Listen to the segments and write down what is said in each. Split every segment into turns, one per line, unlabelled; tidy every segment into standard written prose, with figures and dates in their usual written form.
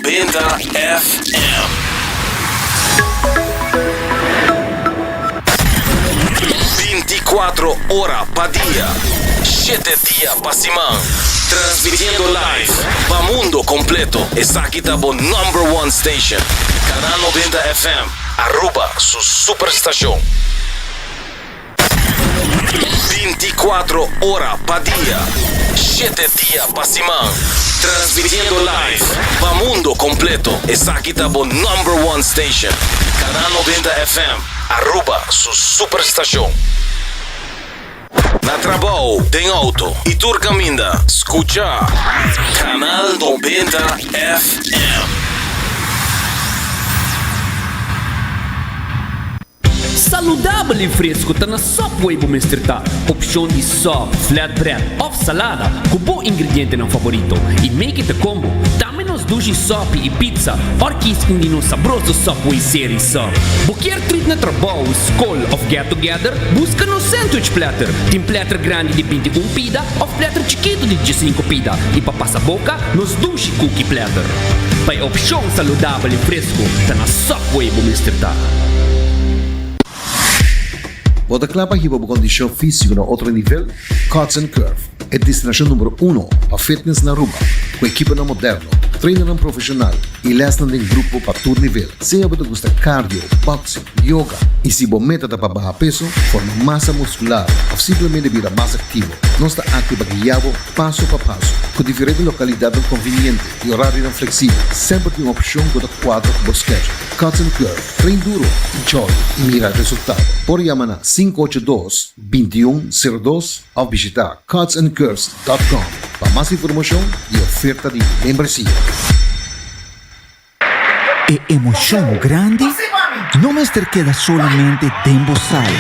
90 FM. Binticuatro ora pa dia, shete dia pa siman. Transmitiendo live pa mundo completo. Esaki ta bo number one station. Canal 90 FM, Aruba su superstacion. Binticuatro ora pa dia, shete dia pa siman. Transmitiendo live pa mundo completo. Esaki ta bo number one station. Canal 90 FM, Aruba su superstacion. Na trabou, den auto y tur caminda, scucha Canal 90 FM.
Saludabel i fresku ta na Subway bo mester ta. Opshon di sòp, flatbread òf salada ku bo ingredientenan favorito i make it a combo. Tambe nos dushi sòpi i pizza òr kis un di nos sabroso Subway Series sub. Bo kier treat na trabou, skol òf get together? Buska nos sandwich platter. Tin platter grandi di 21 pida òf platter chikitu di 15 pida i pa pasa boka nos dushi cookie platter. Pa e opshon saludabel i fresku ta na Subway bo mester ta.
Bo ta kla pa hiba bo kondishon físiko na otro nivel? Cuts and Curve, e destinashon numero uno pa fitness na Aruba, ku ekiponan moderno, trainernan profeshonal i lèsnan den grupo pa tur nivel. Sea bo ta gusta cardio, boxing, yoga i si bo meta ta pa baha peso, forma masa muskular òf simplemente bira mas aktivo, nos ta aki pa guia bo paso pa paso. Ku diferente lokalidatnan konviniente i orarionan fleksibel, semper tin un opshon ku ta kuadra ku bo schedule. Cuts and Curve, train duro, enjoy i mira resultado. Por yama na 582 2102 òf bishita cutsandcurves dot com pa mas informashon di oferta di membresia.
E emocion grandi no mester keda solamente den bo sala.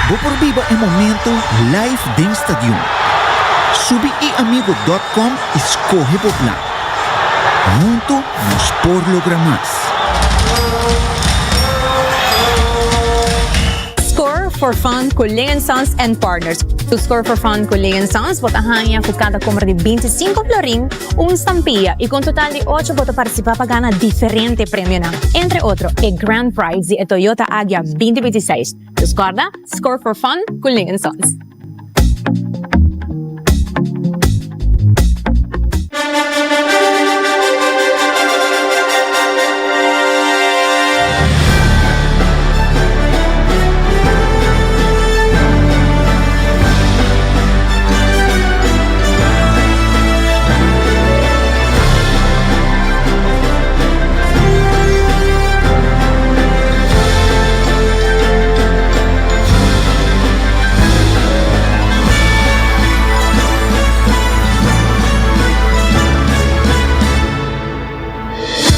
Bo por biba e momento live den stadion. Subi iamigo dot com y scoge bo plan. Hunto nos por logra mas.
Score for Fun cu Ling Sons and Partners. Cu Score for Fun cu Ling Sons bo ta haña cu cada compra di 25 florin un stampia y cu un total di ocho bo ta participa pa gana diferente premionan, entre otro e Grand Prize di e Toyota Agya 2026. Dus corda, Score for Fun cu Ling Sons.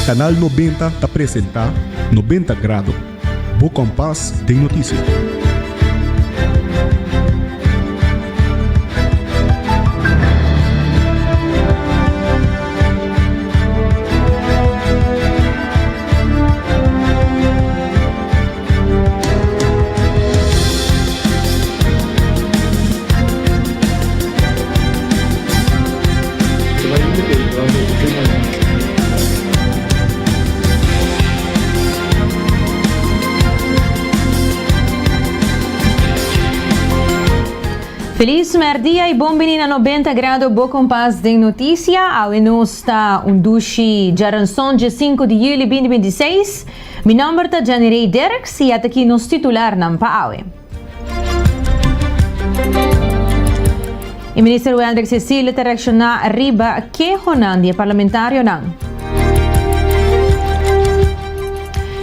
Canal 90 ta presenta 90 Grado, bo kompas den notisia.
Feliz merdia y bon bini na 90 grado bo kompas den noticia. Awe nos ta un dushi djaranson dje 5 di juli 2026. Mi nomber ta Janirey Derks y ataki nos titularnan pa awe. E minister Wendrick Cecilia ta reakshoná riba kehonan di e parlamentarionan.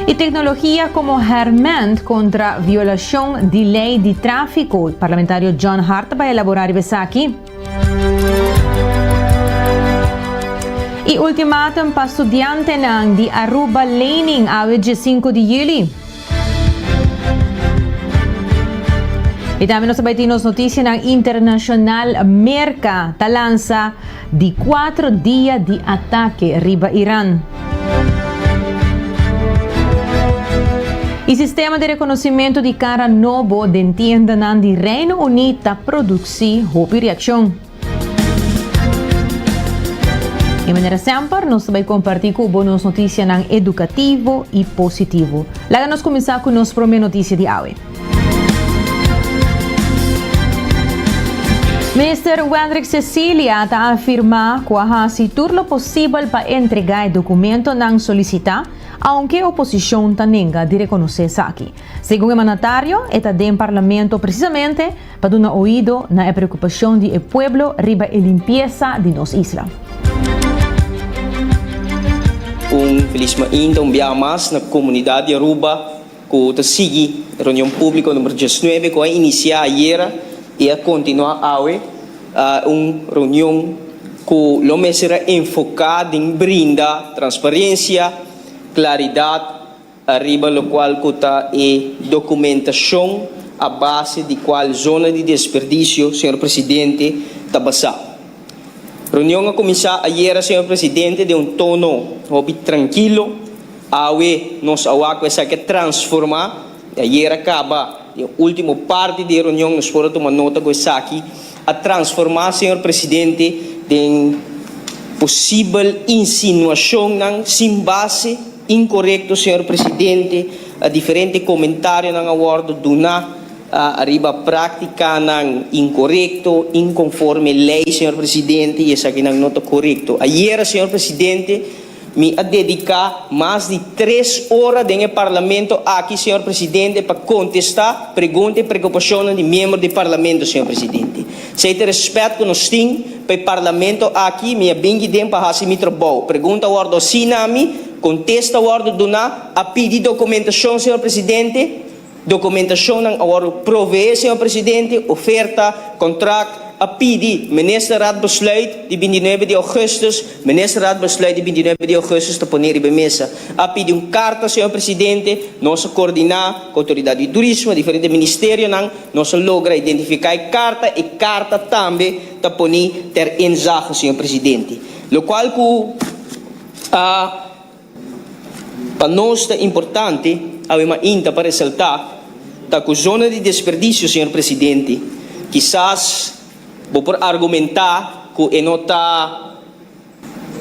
E teknologia komo hèrmènt kontra violashon di lei di tráfiko, parlamentario John Hart ta bai elaborá riba esaki. E ultimatum pa studiantenan di Aruba Lening awe dje sinku di yüli. Y tambe nos ta bai tin nos noticianan internacional. Merca ta lansa di cuatro dia di atake riba Iran. Y sistema di reconocimento di cara nobo den tiendanan di Reino Uni ta produci hopi reaccion. I manera semper nos ta bai kompartí ku bo nos notisianan edukativo i positivo. Laga nos kuminsá ku nos promé notisia di awe. Minister Wendrick Cecilia ta afirmá ku a hasi tur lo posibel pa entregá e dokumentonan solisitá, aunke oposishon ta nenga di rekonosé esaki. Segun e mandatario, e ta den Parlamento precisamente pa duna oido na e preocupacion di e pueblo riba e limpiesa di nos isla.
Un felis mainta un biaha mas na comunidad di Aruba cu ta sigui reunion publico number diesnuebe cu a inicia ayera y a continua awe. Un reunion cu lo mester a enfoca den brinda transparencia, claridad, Ariba locual cu ta e documentacion a base di cual zona di desperdicio, señor Presidente, ta basá. Reunion a cuminsa ayera, señor Presidente, den un tono hopi trankilo. Awe nos a wak cu esaki a transforma. Ayera caba den ultimo parti di e reunion nos por a tuma nota cu esaki a transforma, señor Presidente, den posibel insinuacionnan sin base. Inkorekto, señor presidente. Diferente komentarionan a wòrdu duná ariba práktikanan inkorekto, inkonforme lei, señor presidente, i esakinan no ta korekto. Ayera, señor presidente, mi a dediká mas di tres ora den e parlamento aki, señor presidente, pa kontestá pregunta i preokupashonnan di miembro di parlamento, señor presidente. Esei ta e rèspèt ku nos tin pa e parlamento aki. Mi a bingi den pa hasi mi trabou. Pregunta a wòrdu hasi na mi, kontesta a wòrdu duná. A pidi dokumentashon, señor presidente. Dokumentashonnan a wòrdu proveé, señor presidente. Oferta, kontrakt. A pidi Ministerraad besluit di bintinuebe di ougùstùs. Ministerraad besluit di bintinuebe di ougùstùs ta poné riba e mesa. A pidi un karta, señor presidente. Nos a koordiná ku outoridat di turismo, diferente ministerionan. Nos a logra identifiká e karta. E karta tambe ta poní ter inzage, señor presidente. Lokual ku a pa nos ta importante awe mainta pa resaltá ta ku zona di desperdisio, señor presidente, kisas bo por argumentá ku e no ta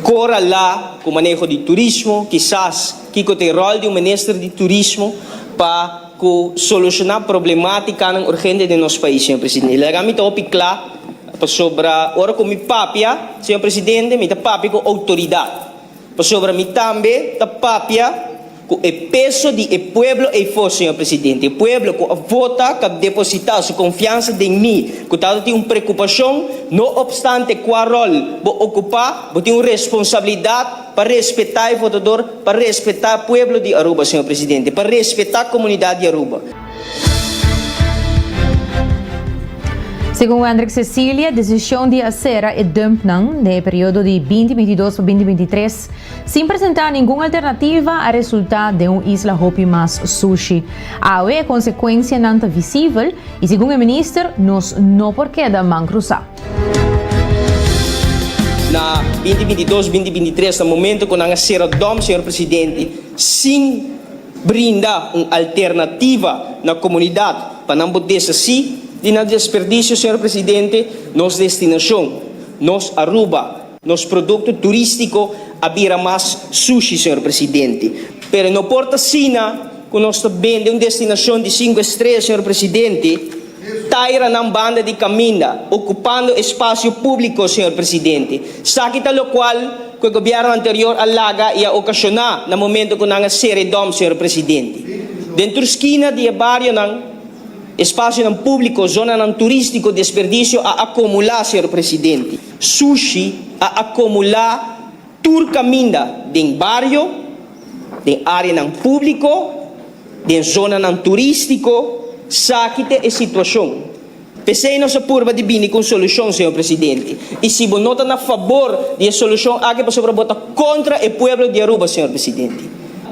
koralá ku maneho di turismo, kisas kiko ta e ròl di un minister di turismo pa ku solushoná problemátikanan urgente den nos pais, señor presidente. Laga mi ta hopi kla pasobra ora ku mi papia, señor presidente, mi ta papia ku outoridat. Pasobra mi tambe ta papia cu e peso di e pueblo eyfo, señor Presidente. E pueblo cu a vota, cu a deposita su confiansa den mi, cu tabata tin un preocupacion, no obstante cua rol bo ocupa, bo tin un responsabilidad pa respeta e votador, pa respeta pueblo di Aruba, señor Presidente, pa respeta comunidad di Aruba.
Segun Wendrick Cecilia, desishon di a sera e dumpnan den e periodo di binti bintidos pa binti bintitres sin presentá ningun alternativa a resultá den un isla hopi mas sushi. Awe e konsekuensianan ta visibel i segun e minister nos no por keda man krusá.
Na binti bintidos, binti bintitres na momento ku nan a sera dump, señor presidente, sin Brinda un alternativa na comunidad pa nan por deshaci di nan desperdicio, señor Presidente, nos destinacion, nos Aruba, nos producto turistico a bira mas sushi, señor Presidente. Pero no por ta asina cu nos ta bende un destinacion di cinco estrella, señor Presidente, taira nan banda di caminda, ocupando espacio publico, señor Presidente. Saki ta locual cu e gobierno anterior a laga y a ocasiona na momento cu nan a cera e dom, señor Presidente. Den tur skina di e barionan, espacionan publico, zonanan turistico, desperdicio a acumula, señor Presidente. Sushi a acumula tur caminda den bario, den areanan publico, Den zonanan turístiko, saki ta e situashon. P'esei nos a purba di bini ku un solushon, señor presidente. I si bo no ta na fabor di e solushon aki pasobra bo ta kontra e pueblo di Aruba, señor presidente.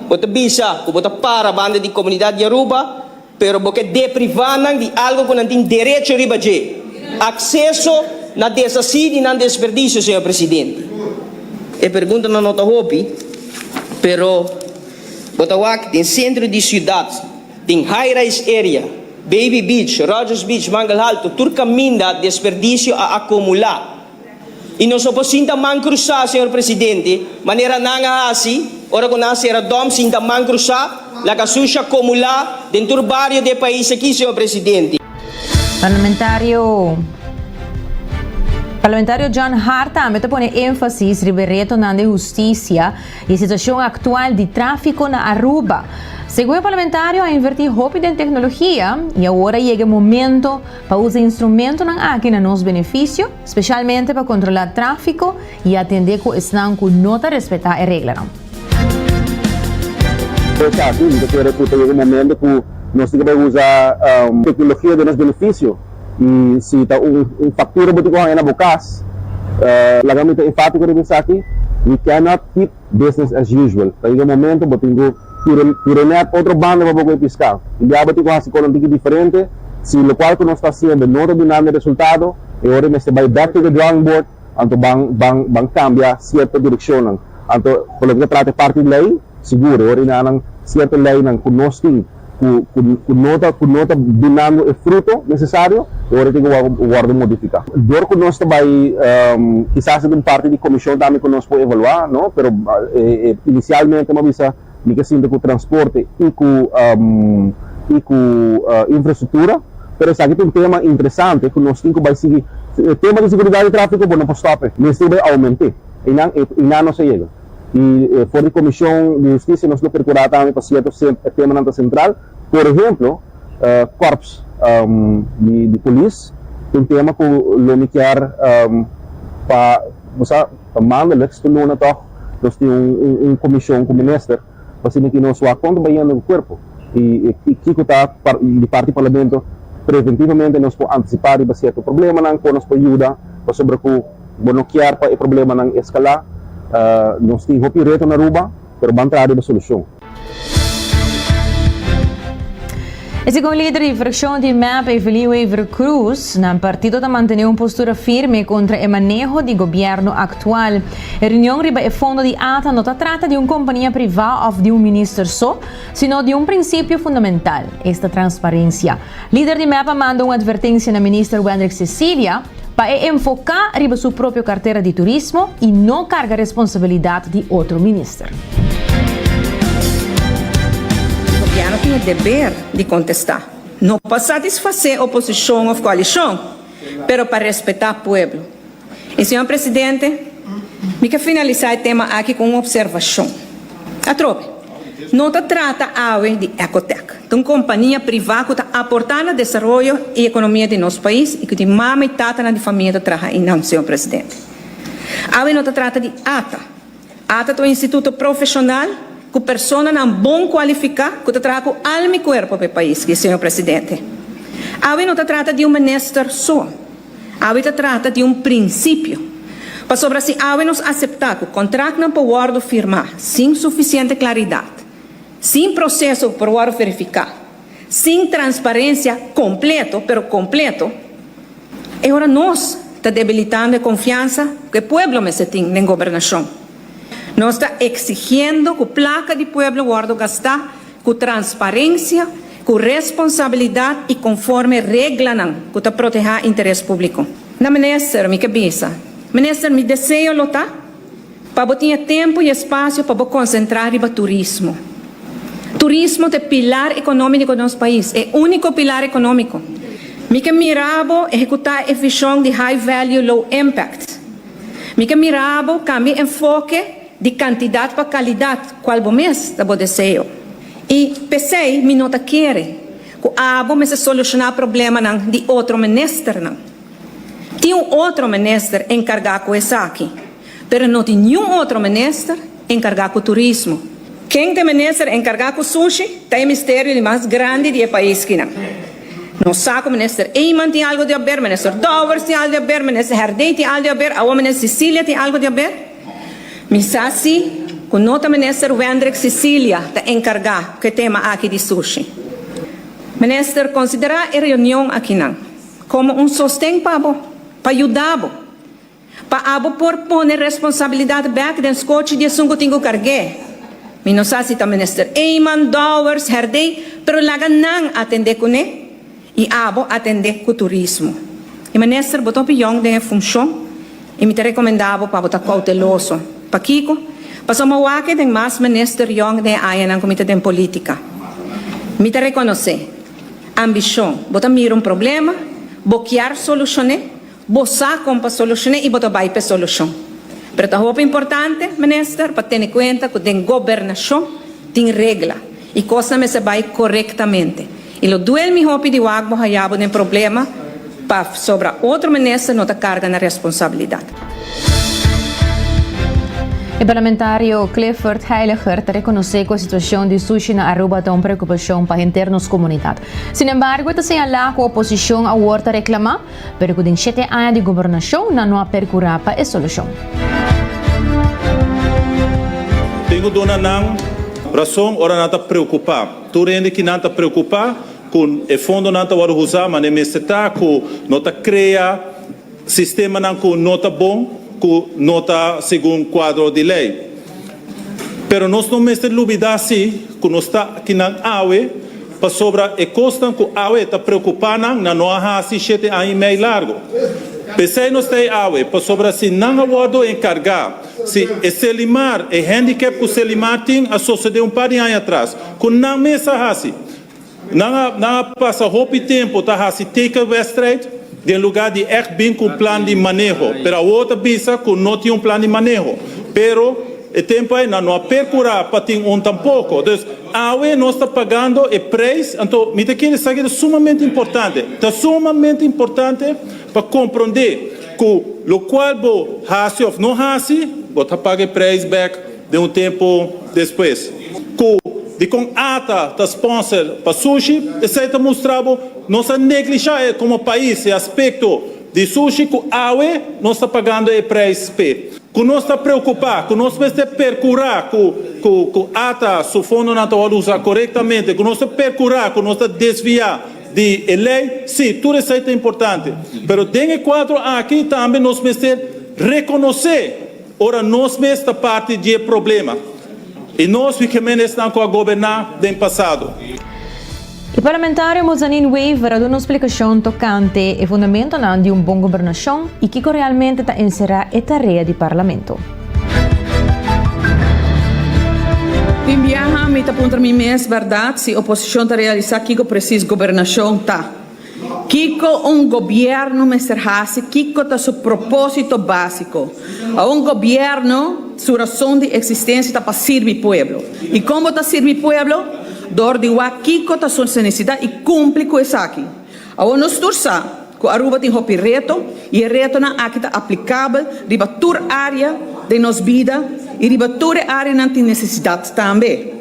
Bo ta bisa ku bo ta para banda di komunidat di Aruba, pero bo ke deprivá nan di algu ku nan tin derecho riba dje, akseso na deshasí di nan desperdisio, señor presidente. E preguntanan no ta hopi, pero. Bo ta wak den sentro di siudat, den high rise area, Baby Beach, Rogers Beach, Mangel Halto, tur kaminda desperdisio a akomulá. I nos no por sinta man krusá, señor presidente, manera nan a hasi ora ku nan a sera dòm, sinta man krusá, laga susha akumulá den tur bario di e pais aki, señor presidente.
Parlamentario Parlamentario John Hart tambe ta pone énfasis riba e retonan di hustisia i e situashon aktual di tráfiko na Aruba. Segun e parlamentario a invertí hopi den teknologia i awor a yega e momento pa usa e instrumentonan aki na nos benefisio, spesialmente pa kontrolá tráfiko i atendé ku esnan ku no ta respetá e reglanan.
Esaki, mi ta kere ku ta yega un momento ku nos tin ku bai usa teknologia den nos benefisio i si ta un faktura bo tin ku haña na bo kas, laga mi ta enfátiko riba esaki, we cannot keep Business as usual. Ta yega momento bo tin ku tira tira e net otro banda pa bo ku e piská. Tin bia bo tin ku hasi konan tiki diferente. Si lokual ku nos ta hasiendo no ta dunando e resultado, e ora e mester bai back to the drawing board, anto ban ban ban kambia sierto direkshonnan. Anto pa loke ta trata e parti lei, sigur e ora inanan sierto leinan ku nos tin ku ku ku no ta ku no ta dunando e fruto nesesario, e ora tin ku wòrdu modifiká. Dor ku nos ta bai kisas e ta un parti di komishon tambe ku nos por evaluá, no, pero e inisialmente mi a bisa mi ke sinta ku transporte i ku i ku infrastruktura, pero esaki ta un tema interesante ku nos tin ku bai sigui. E tema di seguridat di tráfiko bo no por stòp e, mester bai oument'é, einan einan nos a yega. I for di Komishon di Hustisia nos lo perkurá tambe pa sierto temanan ta sentral. Por ehemplo, kòrps di polis ta un tema ku lo mi kier pa bo sa ta maandelijks tur luna tòg nos tin un komishon ku minister pa asina ki nos wak kon ta bayendo ku kuerpo i kiko ta di parti parlamento preventivamente nos por antisipá riba sierto problemanan kon nos por yuda pasobra ku Bo no kier pa e problemanan escala. Nos tin hopi reto na Aruba, pero ban traha riba solucion.
E segun lider di fraccion di mep, Evelyn Wever-Croes, nan partido ta mantene un postura firme contra e maneho di gobierno actual. E reunion riba e fondo di ata no ta trata di un compania priva of di un minister so, sino di un principio fundamental, esta transparencia. Lider di mep a manda un advertencia na minister Wendrick Cecilia, Pa e enfoká riba su propio kartera di turismo i no karga responsabilidat di otro minister.
Gobièrnu tin e deber di kontestá, no pa satisfasé oposishon òf koalishon, pero pa respetá pueblo. I señor presidente, mi ke finalisá e tema aki ku un opservashon. Atrobe, no ta trata awe di Ecotec. Ta un kompania privá ku ta aportá na desaroyo i ekonomia di nos pais i ku tin mama i tatanan di famia ta traha einan, señor presidente. Awe no ta trata di ata. Ata ta un instituto profeshonal ku personanan bon kualifiká ku ta traha ku alma i kuerpo pa e pais, señor presidente. Awe no ta trata di un minister so. Awe ta trata di un prinsipio. Pasobra si awe nos aseptá ku kontraktnan por wòrdu firmá sin sufisiente klaridat, sin proseso ku por wòrdu verifiká, sin transparensia kompleto, pero kompleto, e ora nos ta debilitando e konfiansa ku e pueblo mester tin den gobernashon. Nos ta eksigiendo ku plaka di pueblo wòrdu gastá ku transparensia, ku responsabilidat i konforme reglanan ku ta protehá interes públiko. Na Minister mi ke bisa, Minister mi deseo lo ta pa bo tin e tempu i espasio pa bo konsentrá riba turismo. Turismo ta e pilar ekonómiko di nos pais, e úniko pilar ekonómiko. Mi ke mira bo ehekutá e vishon di high value low impact. Mi ke mira bo kambia enfoke Di kantidat pa kalidat, kual bo mes ta bo deseo. I p'esei mi no ta kere ku abo mester solushoná problemanan di otro ministernan. Tin un otro minister enkargá ku esaki, pero no tin niun otro minister enkargá ku turismo. Ken ta e minister enkargá ku sushi ta e misterio di mas grandi di e pais kinan. Nos sa ku minister Eman tin algu di haber, minister Dowers tin algu di haber, minister Herdé tin algu di haber, awor minister Cecilia tin algu di haber. Mi sa si ku no ta Minister Wendrick Cecilia ta enkargá ku e tema aki di sushi. Minister, konsiderá e reunion akinan komo un sosten pa bo, pa yuda bo, pa abo por pone responsabilidat bèk den skochi di esun ku tin ku karg'é. Mi no sa si ta Minister Eman, Dowers, Herdé, pero laga nan atendé kuné i abo atendé ku turismo. I Minister, bo ta hopi yòn den e funshon. I mi ta rekomendá bo pa bo ta kouteloso. Pakiko? Pasobra mi wak den mas minister yòn den e añanan ku mi ta den polítika. Mi ta rekonosé ambishon. Bo ta mira un problema, bo kier solushon'é, bo sa kon pa solushon'é i bo ta bai pa e solushon. Pero ta hopi importante, minister, pa tene kuenta ku den gobernashon tin regla i kosnan mester bai korektamente. I lo duel mi hopi di wak bo haya bo den problema pasobra otro minister no ta karga na responsabilidat.
E parlamentario Clifford Heiliger ta rekonosé ku e situashon di sushi na Aruba ta un preokupashon pa henter nos komunidat. Sinembargo e ta señalá ku oposishon awor ta reklamá, pero ku den shete aña di gobernashon nan no a perkurá pa e solushon.
Tin ku duna nan rason ora nan ta preokupá. Tur hende ki nan ta preocupa cu e fondonan ta wordo usa mane mester ta cu no ta crea sistemanan cu no ta bon cu no ta segun cuadro di ley. Pero nos no mester lubida si cu nos ta kinan awe pasobra e cosnan cu awe ta preocupa nan nan no a haci shete aña y mei largo. Pesey nos ta ey awe pasobra si nan a wordo encarga. Si, e Selimar, e handicap ku Selimar tin a sosodé un par di aña atras, ku nan mes a hasi. Nan a nan a pasa hopi tempu ta hasi tekenwedstrijd den lugá di ègt bin ku un plan di maneho. Pero awor ta bisa ku no tin un plan di maneho. Pero e tempu ei nan no a perkurá pa tin un tampoko. Dus awe nos ta pagando e prijs. Anto mi ta kere esaki ta sumamente importante. Ta sumamente importante pa komprondé. Ku lokual bo hasi òf no hasi, bo ta paga e prijs bèk den un tempu despues. Ku dikon ata ta sponsor pa sushi, esei ta mustra bo nos a neglishá e komo pais e aspekto di sushi ku awe nos ta pagando e prijs p'e. Ku nos ta preokupá, ku nos mester perkurá ku ku ku ata su fondonan ta wòrdu usá korektamente, ku nos ta perkurá ku nos ta desviá Di e ley, sí, tur esey ta importante. Pero den e cuadro aki tambe nos mester reconoce ora nos mes ta parti di e problema. Y nos wi esnan cu a goberna den pasado.
E parlamentario Mozanin Wever a duna un splicacion tocante e fundamentonan di un bon gobernacion y kico realmente ta encera e tarea di Parlamento.
Tin biaha mi ta puntra mi mes bèrdat si oposishon ta realisá kiko presis gobernashon ta. Kiko un gobièrnu mester hasi, kiko ta su propósito básiko. A un gobièrnu su rason di eksistensia ta pa sirbi pueblo. I kon bo ta sirbi pueblo? Dor di wak kiko ta su nesesidat i kumpli ku esaki. Awor nos tur sa ku Aruba tin hopi reto i e retonan aki ta aplikabel riba tur área den nos bida i riba tur e áreanan tin nesesidat tambe.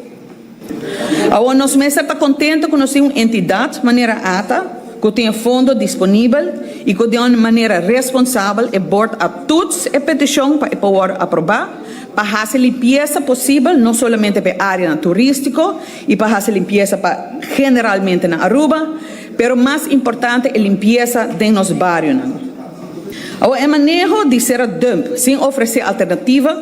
Awor nos mester ta kontento ku nos tin un entidat manera ata ku tin e fondo disponibel i ku den un manera responsabel e bord a tuts e petishon pa e por wòrdu aprobá pa hasi limpiesa posibel no solamente pa e áreanan turístiko i pa hasi limpiesa pa generalmente na Aruba, pero mas importante e limpiesa den nos barionan. Awor e maneho di sera dump sin ofrece alternativa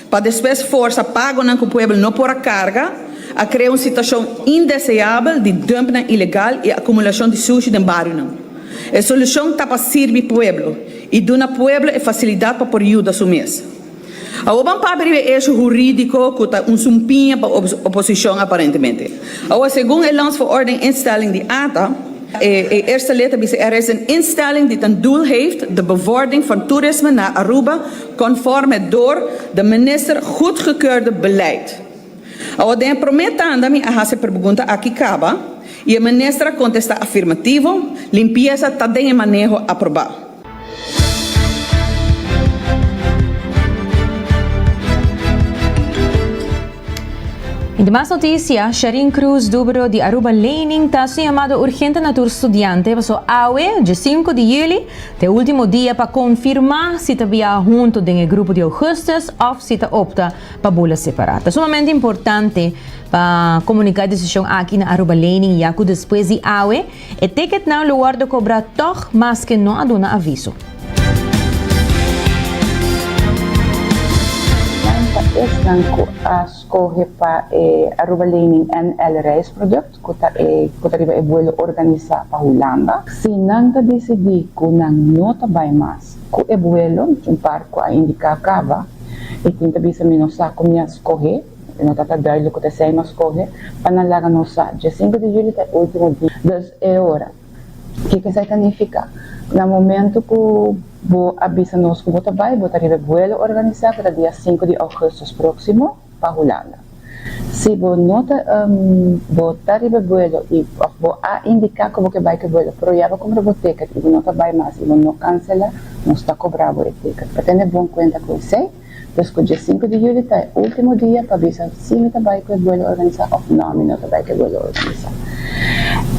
pa despues forsa pagonan cu pueblo no por a carga, a crea un situacion indeseabel di dumpnan ilegal y acumulacion di sushi den barionan. E solucion ta pa sirbi pueblo y duna pueblo e facilidad pa por yuda su mes. Awor ban papia riba e esho hurídiko ku ta un sumpiña pa oposishon aparentemente. Awor segun e Landsverordening Instelling di ata, e e eerste lid ta bisa er is een instelling die ten doel heeft de bevordering van toerisme naar Aruba conform het door de minister goedgekeurde beleid. Awor den e promé tanda mi a hasi e pregunta aki kaba i e minister a kontestá afirmativo, limpiesa ta den e maneho aprobá.
En demas noticia, Sharin Cruz Dubro di Aruba Lening ta haci un yamado urgente na tur studiante paso awe, dje 5 di juli, ta e ultimo dia pa confirma si ta biaha hunto den e grupo di augustus of si ta opta pa bula separa. Ta sumamente importante pa comunica e decision aki na Aruba Lening ya cu despues di awe, E ticketnan lo wordo cobra toch maske no a duna aviso.
Nan ta. Esnan ku a skohe pa e Aruba Lening NL reisproduct ku ta e ku ta riba e buelo organisá pa Hulanda. Si nan ta disidí ku nan no ta bai mas ku e buelo, un par ku a indiká kaba i tin ta bisa mi no sa ku mi a skohe, e no ta ta duidelijk ku ta esei mi a skohe, pa nan laga nos sa. Dje sinku di juli ta e último dia. Dus e ora. Kiko esei ta nifiká? Na momentu ku bo a bisa nos ku bo ta bai, bo ta riba e buelo organisá ku ta dia sinku di ougùstùs próksimo pa Hulanda. Si bo no ta bo ta riba e buelo i òf bo a indiká ku bo ke bai ku e buelo pero ya bo kumpra bo ticket i bo no ta bai mas i bo no kanselá, nos ta kobra bo e ticket. Pa tene bon kuenta ku esei. Pues cu dje sinku di juli ta e ultimo dia pa bisa si mi ta bay cu e buelo organisa of no mi no ta bay cu e buelo organisa.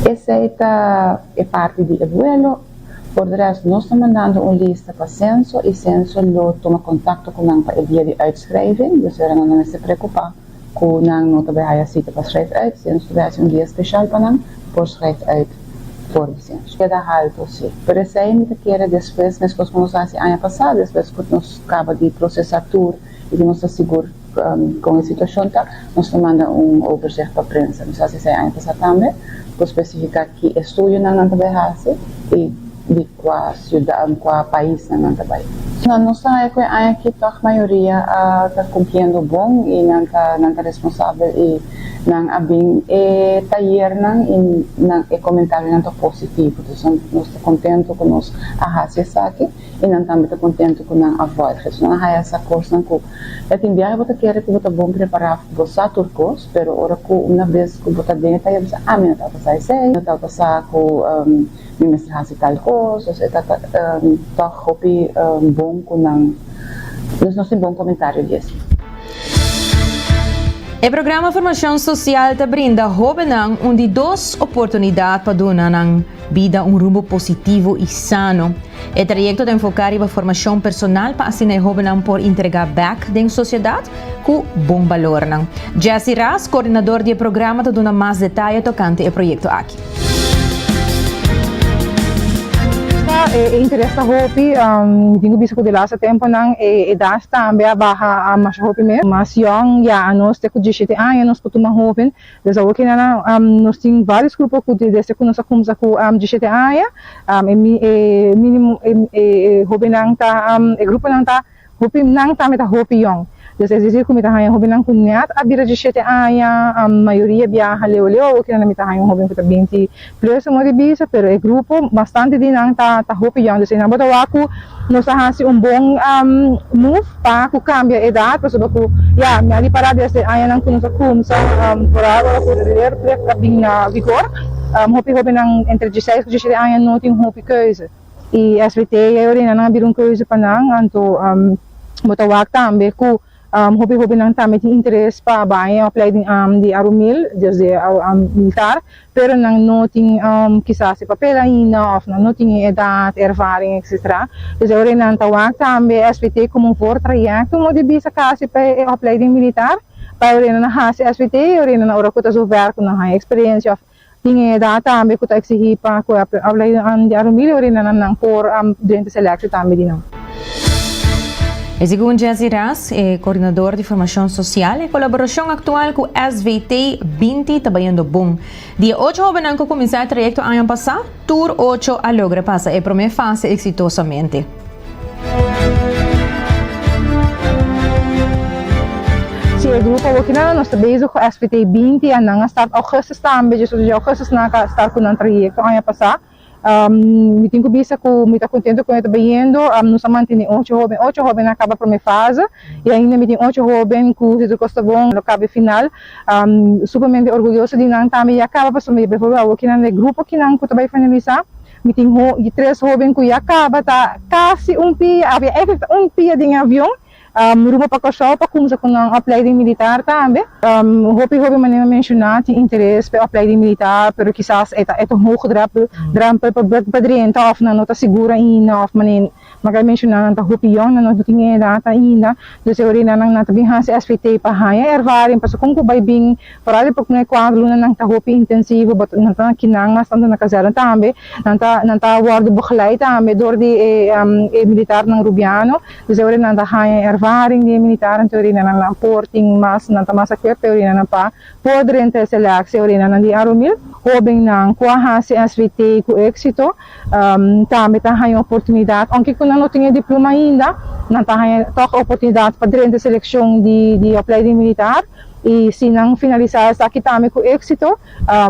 Esey ta e parti di e buelo. Por de rest nos ta mandando un lista pa Censo y Censo lo tuma contacto cu nan pa e dia di uitschrijving, dus ora nan no mester preocupa cu nan no ta bay haya cita pa schrijf uit, Censo ta bay haci un dia special pa nan por schrijf uit for di Censo. Keda halto si, pero esey mi ta kere despues mescos cu nos a haci aña pasa, despues cu nos caba di procesa tur y cu nos ta sigur con e situacion ta, nos ta manda un overzicht pa prensa. Nos a haci esey aña pasa tambe, por specifica ki estudionan nan ta bay haci y di cua ciudad, cua paisnan nan ta bay. Nan no sa cu e aña aki toch mayoria a ta cumpliendo bon y nan ta nan ta responsabel y nan a bin e tayernan y nan e comentarionan ta positivo. Dus nos ta contento cu nos a haci esaki y nan tambe ta contento cu nan a volg. Dus nan a haya sa cosnan cu ya tin biaha bo ta kere cu bo ta bon prepara, bo sa tur cos, pero ora cu una bes cu bo ta den e tayer bo sa, ah mi no tabata sa esey, mi no tabata sa cu. Mi mester hasi tal kos, dus e ta tòg hopi bon ku nan. Dus nos tin bon komentario di esei.
E programa Formashon Sosial ta brinda hóbennan un di dos oportunidat pa duna nan bida un rumbo positivo i sano. E trayekto ta enfoká riba formashon personal pa asina e hóbennan por entregá bèk den sosiedat ku bon balornan. Jessy Ras, koordinador di e programa ta duna mas detaye tokante e proyekto aki.
E interes ta hopi, mi tin ku bisa ku di laatste temponan e edat tambe a baha masha hopi mes. Mas yòn ya anos te ku diesshete aña nos por tuma hoben. Des awor kinan nos tin varios grupo ku desde ku nos a kumsa ku diesshete aña e minimo e hobennan ta e gruponan ta Hopi nan tambe ta hopi yòn. Dus es desir ku mi ta haña hobennan ku nèt a bira diesshete aña, mayoria biaha leu leu, awor kinan mi ta haña un hoben ku ta binti plus a mor di bisa, pero e grupo bastante di nan ta ta hopi yòn. Dus einan bo ta wak ku nos a hasi un bon move pa ku kambia edat, pasobra ku ya mi a ripará desde añanan ku nos a kumsa foral ora ku leerplicht a bin na vigor, hopi hobennan entre diesseis ku diesshete aña no tin hopi keuze. E SVT e orina nan a bira un keuze pa nan, anto bo ta wak tambe ku hopi hobennan tambe tin interes pa bai e opleiding di Arumil, dus di militar, pero nan no tin kisas e papel ainda òf nan no tin e edat, ervaring etcetera. Dus e orina nan ta wak tambe SVT komo un voortrajecto mo di bisa kasi pa e opleiding militar, pa e orina nan hasi SVT e orina nan ora ku ta zover ku nan haña eksperensia òf Tin e edat tambe ku ta eksigí pa ku e opleiding di Arumilio orina nan nan por drenta seleksie tambe di nan.
E segun Jessy Ras, e koordinador di formashon sosial, e kolaborashon aktual ku SVT 20 ta bayendo bon. Di e ocho hobennan ku kuminsá e trayekto aña pasá, tur ocho a logra pasa e promé fase eksitosamente.
Si e grupo awor kinan nos ta bezig ku SVT 20 a nan a start augustus tambe, djes ocho di augustus nan a start ku nan trayekto aña pasá. Mi tin ku bisa ku mi ta kontento kon e ta bayendo, nos a mantene ocho hoben, ocho hoben a kaba prome fase i ainda mi tin ocho hoben ku si tur kos ta bon lo kaba e final. Sumamente orguyoso di nan tambe ya kaba pasobra befòrbel awor kinan e grupo kinan ku ta bai finalisá. Mi tin ho tres hoben ku ya kaba ta kasi un pia, of ya eigenlijk ta un pia den e avion, rumbo pa Kòrsou pa kumsa ku nan opleiding militar tambe. Hopi hoben manera mi a menshoná tin interes pa e opleiding militar, pero kisas e ta e ta un hoge drèmpel drèmpel pa pa drenta òf nan no ta sigur ainda òf manera. Ma kai menshoná nan ta hopi yòn, nan no tin e edat ainda, dus e ora nan nan ta bin hasi SVT pa haña ervaring, pasobra kon ku bai bin foral di prome kuater luna nan ta hopi intensivo, but nan ta kinan mas tantu na kazèrne tambe, nan ta nan ta wòrdu begeleid tambe dor di e e militarnan Rubiano, dus e ora nan ta haña ervaring di e militarnan, te ora nan nan por tin mas nan ta mas equip te ora nan pa Por drenta e seleksie orinanan di Arumil, hóbennan ku a hasi SVT ku éksito tambe ta haña oportunidat, ounke ku nan no tin e diploma ainda, nan ta haña tòg oportunidat pa drenta e selekshon di opleiding militar i si nan finalisá esaki tambe ku éksito,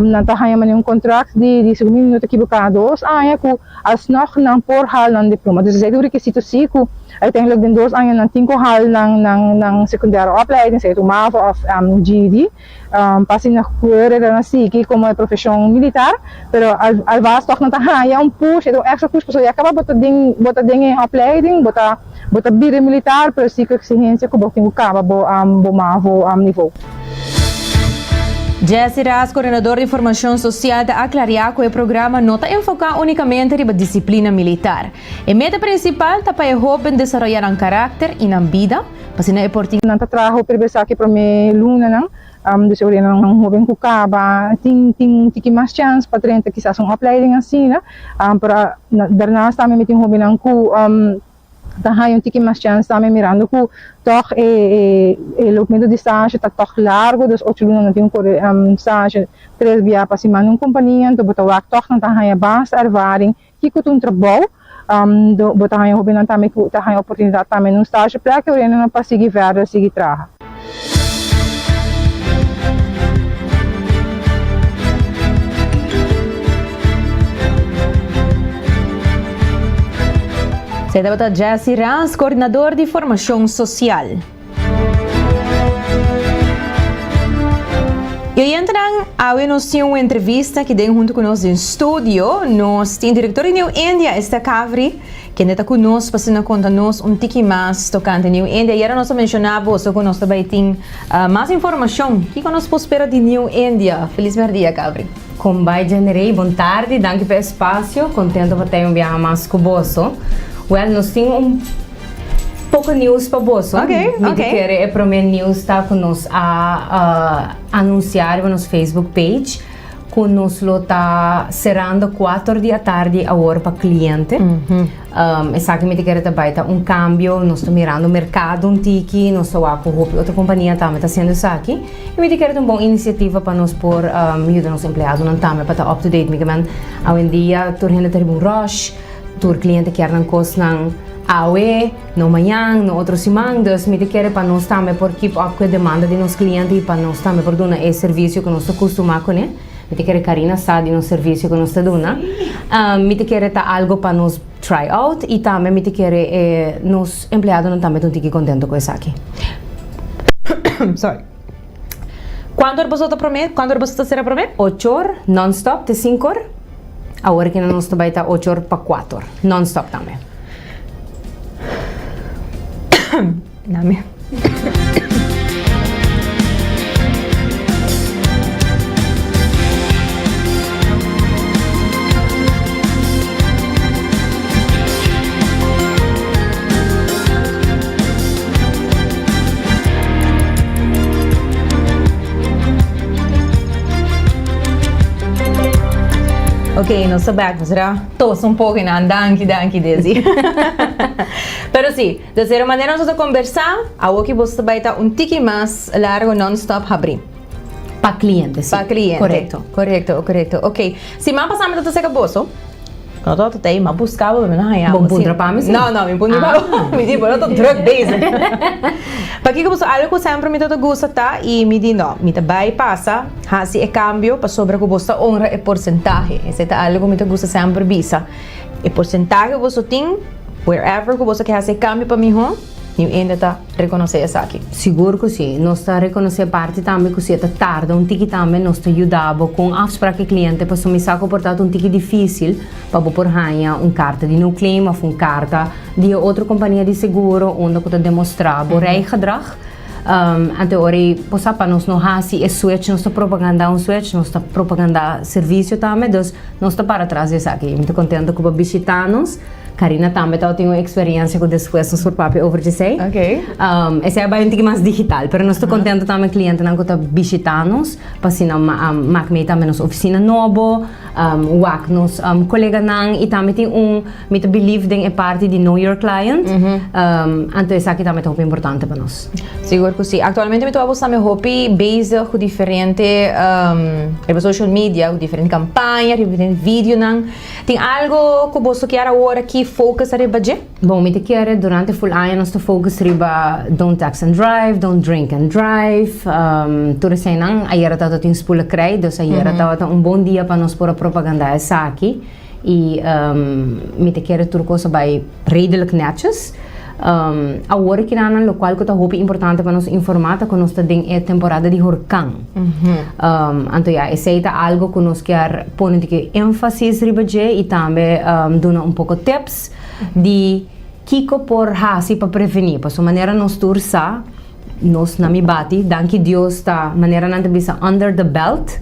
nan ta haña manera un kontrakt di, segun mi no ta ekiboká, dos aña ku Alsnog nan por haal nan diploma. Dus esei ta un rekisito si ku uiteindelijk den dos aña nan tin ku haal nan nan nan secundaire opleiding, sea ta un mavo of GED, pa asina kore nan sigui komo e profeshon militar. Pero al alvast tòg nan ta haña un push, e ta un extra push pasobra ya kaba bo ta den bo ta den e opleiding, bo ta bo ta bira militar pero si ku eksigensia ku bo tin ku kaba bo bo mavo nivo.
Jessy Ras, Coordinador di Formacion Social ta aclaria cu e programa no ta enfoca unicamente riba disciplina militar. E meta principal ta pa e hoben desaroya nan caracter y nan bida, pa asina e por tin.
Nan ta traha hopi riba esaki prome lunanan, dus e ora nan un hoben cu caba tin tin un tiki mas chance pa drenta kisas un opleiding asina, pero daarnaast tambe mi tin hobennan cu. Ta haña un tiki mas chèns tambe mirando ku tòg e e loopmento di stage ta tòg largu, dus ocho luna nan tin ku kore stage tres bia pa siman den un kompania, anto bo ta wak tòg nan ta haña basta ervaring kiko ta un trabou, bo ta haña hobennan tambe ku ta haña oportunidat tambe na un stage plek e ora nan pa sigui verder sigui traha.
Esei tabata Jessy Ras, coordinador di formacion social. Y oyentenan, awe nos tin un entrevista aki den hunto cu nos den studio. Nos tin director di New India, Esther Cavri. Kende ta ku nos pa asina konta nos un tiki mas tokante New India? Ayera nos a menshoná boso ku nos ta bai tin mas informashon. Kiko nos por spera di New India? Felis mèrdia, Cabri.
Kon bai Jennerey, bon tardi, danki pa e espasio, kontento pa tei un biaha mas ku boso. Wèl, nos tin un poko news pa boso. Mi ta kere e promé news ta ku nos a anunsiá riba nos Facebook page. Cu nos lo ta cerando cuater di atardi awor pa cliente. Esaki mi ta kere ta bay ta un cambio, nos ta mirando mercado un tiki, nos ta wak cu hopi otro compania tambe ta haciendo esaki. Y mi ta kere ta un bon iniciativa pa nos por yuda nos empleadonan tambe pa ta up to date. Mi kimen awendia tur hende ta riba un rush, tur cliente kier nan cosnan awe. No mañan, no otro siman, dus mi ta kere pa nos tambe por keep up ku e demanda di nos kliente i pa nos tambe por duna e servisio ku nos ta kustumá kuné. Mi ta kere Karina sa di nos servisio ku nos ta duna. Mi ta kere ta algo pa nos try out i tambe mi ta kere e nos empleadonan tambe ta un tiki kontento ku esaki.
Sorry. Kuantu ora boso ta promé? Kuantu ora boso ta sera promé?
Ocho or, non stop te sinku or. Awor kina nos ta bai ta ocho or pa kuater, non stop tambe.
Nami. Ok, nos ta bek, nos era tos un poco nan, danki, danki Desi. Pero si, dus era manera nos ta conversa, awoki boso ta bai ta un tiki mas largo non stop habri.
Pa cliente, si.
Pa cliente.
Correcto.
Correcto, correcto. Ok, siman pasa mi ta seca boso. No ta ta tei, ma busca bo, mi no haña
bo. Bo puntra pa mi si?
No, no, mi puntra pa bo. Mi di, bo no ta druk bezig. Pakiko pasobra algo ku semper mi ta ta gusta ta i mi di no, mi ta bai pasa hasi e kambio pasobra ku bo ta honra e porsentahe. Esei ta algo ku mi ta gusta semper bisa. E porsentahe ku boso tin, wherever ku boso ke hasi e kambio pa mihó, Niun hende ta rekonosé esaki.
Sigur ku si. Nos ta rekonosé parti tambe ku si e ta tarda un tiki tambe nos ta yuda bo ku un afsprak ku e kliente pasobra mi sa ku por ta un tiki difísil pa bo por haña un karta di no claim òf un karta di e otro kompania di seguro unda ku ta demostrá bo rijgedrag. Anto ora ei bo sa pa nos no hasi e switch nos ta propagandá un switch nos ta propagandá servisio tambe dus nos ta para tras di esaki. Mi ta kontento ku bo bishitá nos. Karina tambe tabatin un eksperensia ku despues nos por papia over djesei. Esei a bai un tiki mas digital, pero nos ta kontento tambe klientenan ku ta bishitá nos pa asina mak mee tambe nos ofisina nobo, wak nos koleganan i tambe tin un, mi ta believe den e parti di know your client, anto esaki tambe ta hopi importante pa nos.
Sigur ku si. Aktualmente mi ta wak bo tambe hopi bezig ku diferente riba social media, ku diferente kampaña, riba diferente videonan. Tin algo ku boso kier awor aki focus ariba dje?
Bon, mi ta kere durante ful aña nos ta focus riba don't text and drive, don't drink and drive, tur eseinan. Ayera tabata tin spula krei, dus ayera tabata un bon dia pa nos por a propaganda esaki. I mi ta kere tur kos a bai redelijk netjes. Awor kinanan lokual ku ta hopi importante pa nos informá ta ku nos ta den e temporada di horkan. Anto ya, esei ta algo ku nos kier pone un tiki énfasis riba dje i tambe duna un poko tips di kiko por hasi pa prevení. Pasobra manera nos tur sa, nos na mi bati, danki Dios ta manera nan ta bisa under the belt.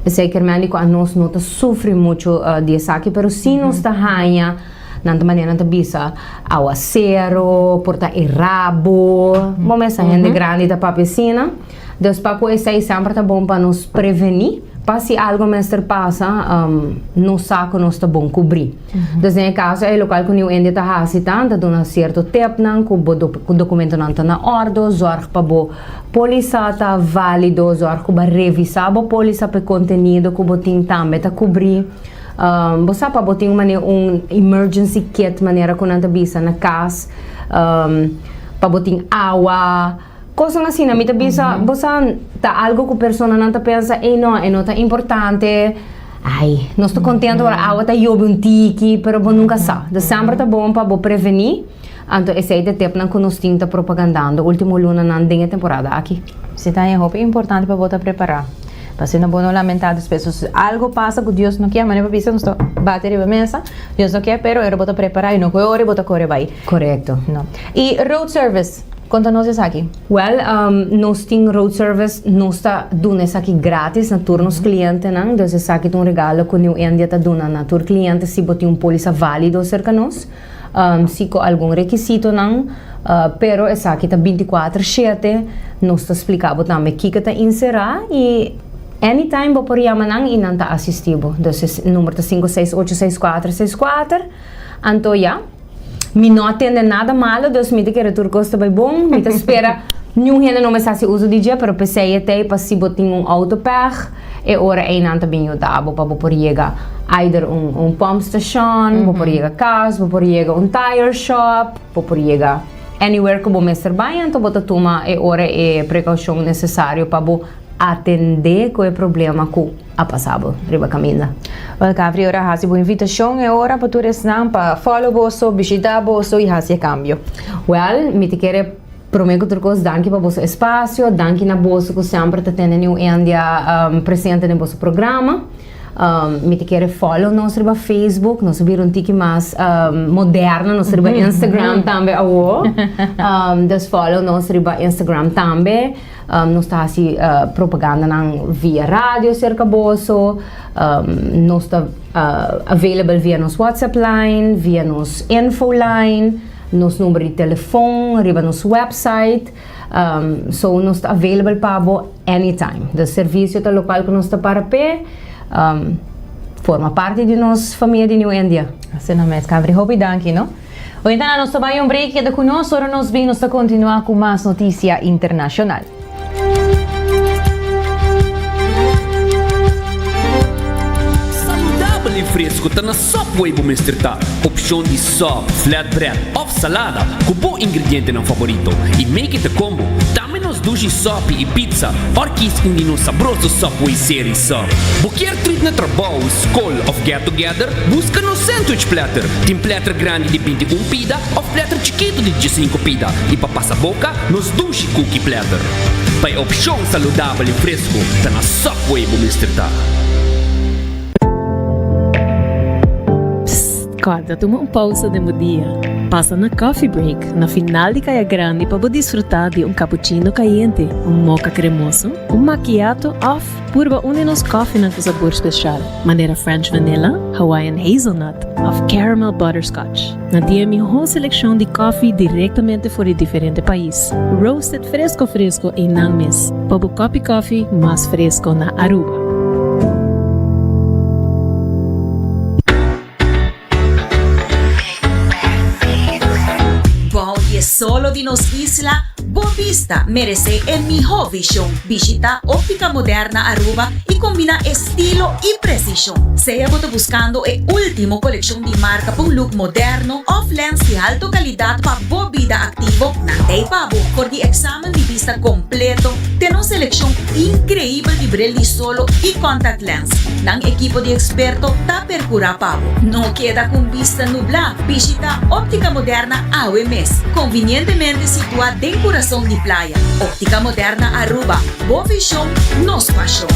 Esei kier mende ku anos no ta sufri muchu di esaki, pero si nos ta haña. Nan ta manera nan ta bisa awasero, por ta e rabo. Bo mester hende grandi ta papia asina. Dus pa ku esei semper ta bon pa nos prevení, pa si algo mester pasa, nos sa ku nos ta bon kubrí. Dus den e kaso ei lokual ku New India ta hasi ta, ta duna sierto tepnan ku bo dokumentonan ta na òrdu, zòrg pa bo polisa ta válido, zòrg ku bo a revisá bo polisa pa e kontenido ku bo tin tambe ta kubrí. Bo sa pa bo tin un manera un emergency kit manera ku nan ta bisa na kas pa bo tin awa kosnan asina mi ta bisa bo sa ta algo ku personanan ta pensa ey no e no ta importante ay nos ta kontento ora awa ta yobe un tiki pero bo nunka sa dus semper ta bon pa bo preveni anto esei ta e tepnan ku nos tin ta propagandando ultimo lunanan den e temporada aki.
Si ta hopi importante pa bo ta prepara. Pa asina bo no lamentá despues. So, si algo pasa ku Dios no kier, manera bo bisa nos ta bati riba mesa, Dios no kier, pero ora bo ta prepará i no ku e ora i bo ta kore bai.
Korekto.
No. I road service, konta nos esaki.
Wèl, nos tin road service, nos ta duna esaki grátis na tur nos klientenan. Dus esaki ta un regalo ku New India ta duna na tur kliente si bo tin un pólisa válido serka nos. Si ku algun rekisitonan, pero esaki ta bintikuater shete, nos ta splika bo tambe kiko ta inserá i anytime bo por yama nan i nan ta asistí bo. Dus e number ta sinku seis ocho seis kuater seis kuater. Anto ya, mi no a tende nada malo, dus mi ta kere tur kos ta bai bon. Mi ta spera niun hende no mester hasi uso di dje, pero p'esei e ta ei pa si bo tin un outo pèg. E ora ei nan ta bin yuda bo pa bo por yega either un un pump station, bo por yega kas, bo por yega un tire shop, bo por yega anywhere ku bo mester bai, anto bo ta tuma e ora e prekoushon nesesario pa bo atendé ku e problema ku a pasa bo riba kaminda.
Wel Gavri ora hasi bo invitashon e ora pa tur esnan pa follow boso, bishita boso i hasi e kambio.
Wel, mi ta kere Prome ku tur kos danki pa boso espasio, danki na boso ku semper ta tene New India presente den boso programa. Mi ta kere follow nos riba Facebook, nos a bira un tiki mas moderno, nos ta riba Instagram tambe awo. Dus follow nos riba Instagram tambe. Nos ta hasi propagandanan via radio serka boso, nos ta available via nos WhatsApp line, via nos info line. Nos number di telefon, riba nos website, so nos ta available pa bo anytime. Dus servicio ta locual cu nos ta para p'e, forma parti di nos famia di New India.
Asina mes, Cavri, hopi danki no. Oyentenan nos ta bai un break, keda cu nos, ora nos bin nos ta continua cu mas noticia internacional.
Saludabel i fresco ta na Subway bo mester ta. Opcion di sub, flatbread of salada cu bo ingredientenan favorito i make it a combo. Tambe nos dushi sopi i pizza or kies un di nos sabroso Subway Series sub. Bo kier treat na trabou, scol of get together? Busca nos sandwich platter. Tin platter grandi di 21 pida of platter chikito di 15 pida i pa pasa boca nos dushi cookie platter. Pa e opcion saludabel i fresco ta na Subway bo mester ta.
Psst! Corda tuma un pausa den bo dia. Pasa na Coffee Break na final di Caya Grandi pa bo disfruta di un cappuccino cayente, un mocha cremoso, un macchiato of purba un di nos koffienan cu sabor special, manera French Vanilla, Hawaiian Hazelnut of Caramel Butterscotch. Nan tin e miho seleccion di koffie directamente for di diferente pais, roasted fresco fresco eynan mes, pa bo kopi koffie mas fresco na Aruba.
Bou di e solo di nos isla, bo bista meresé e mihó vishon. Bishitá Óptica Moderna Aruba i kombiná estilo i presishon. Sea bo ta buskando e último kolekshon di marka pa un look moderno òf lens di alto kalidat pa bo bida aktivo, nan ta ei pa bo. For di eksamen di bista kompleto te nos selekshon inkreibel di bril di solo i contact lens, nan ekipo di eksperto ta percura pa bo. No keda cu un bista nubla, bishita Optica Moderna awe mes, convinientemente situa den curason di Playa. Optica Moderna Aruba, bo vision, nos pasion.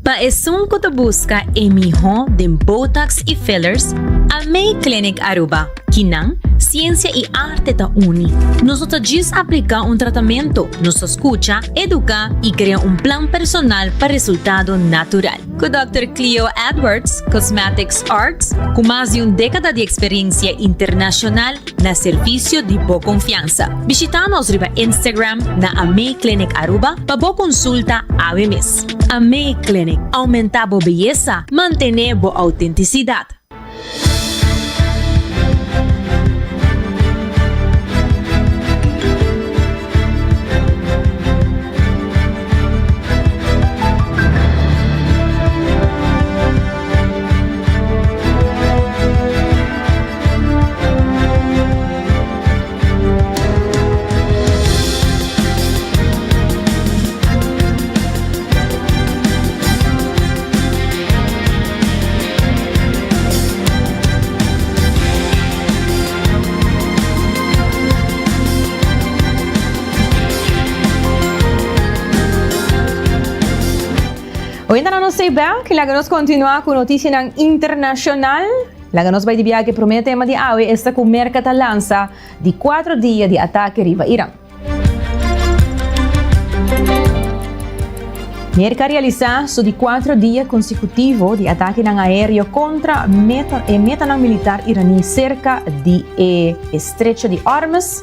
Pa esun cu ta busca e miho den Botox y fillers, Amei Clinic Aruba. Kinan, ciencia y arte ta uni. Nos no ta djis aplica un tratamento, nos ta scucha, educa y crea un plan personal pa resultado natural. Ku Dòkter Cleo Edwards, Cosmetics Arts, ku mas di un dékada di eksperensia internashonal na servisio di bo konfiansa. Bishitá nos riba Instagram na Amei Clinic Aruba pa bo konsulta awe mes. Amei Clinic, oumentá bo beyesa, mantené bo outentisidat.
Oyentenan nos stay back y laga nos continua cu noticianan internacional. Laga nos bay di biaha cu e prome tema di awe esta cu Merca ta lansa di cuatro dia di atake riba Iran. Merka a realisá su di kuatro dia konsekutivo di atakenan aéreo kontra meta e metanan militar iraní serka di e Estrecho di Hormuz,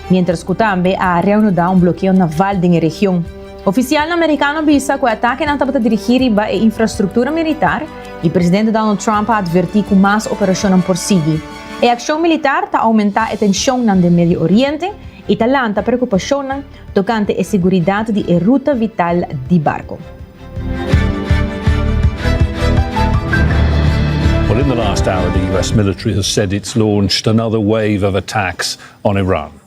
miéntras ku tambe a reanudá un blokeo naval den e region. Ofisialnan merikano a bisa ku e atakenan tabata dirigí riba e infrastruktura militar i presidente Donald Trump a atvertí ku mas operashonnan por sigui. E akshon militar ta oumentá e tenshonnan den Medio Oriente i ta lanta preokupashonnan tokante e seguridat di e ruta vital di barko.
Well, in the last hour, the US military has said it's launched another wave of attacks on Iran.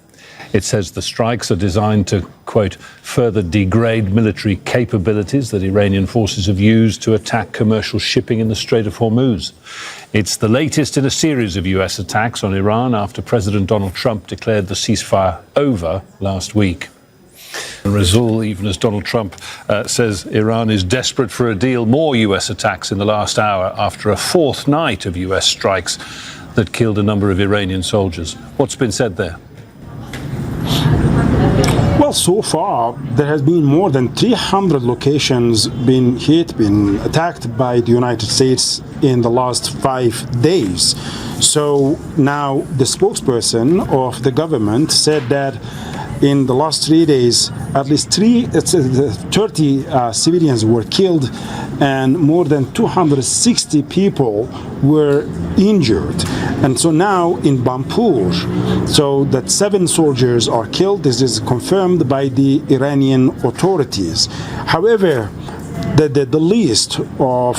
It says the strikes are designed to, quote, further degrade military capabilities that Iranian forces have used to attack commercial shipping in the Strait of Hormuz. It's the latest in a series of US attacks on Iran after President Donald Trump declared the ceasefire over last week. Razul, even as Donald Trump uh, says Iran is desperate for a deal, more U.S. attacks in the last hour after a fourth night of U.S. strikes that killed a number of Iranian soldiers. What's been said there?
Well, so far there has been more than 300 locations been hit, been attacked by the United States in the last five days. So now the spokesperson of the government said that in the last three days, at least three, uh, 30 uh, civilians were killed and more than 260 people were injured. And so now in Bampur, so that seven soldiers are killed. This is confirmed by the Iranian authorities. However, the, the, the list of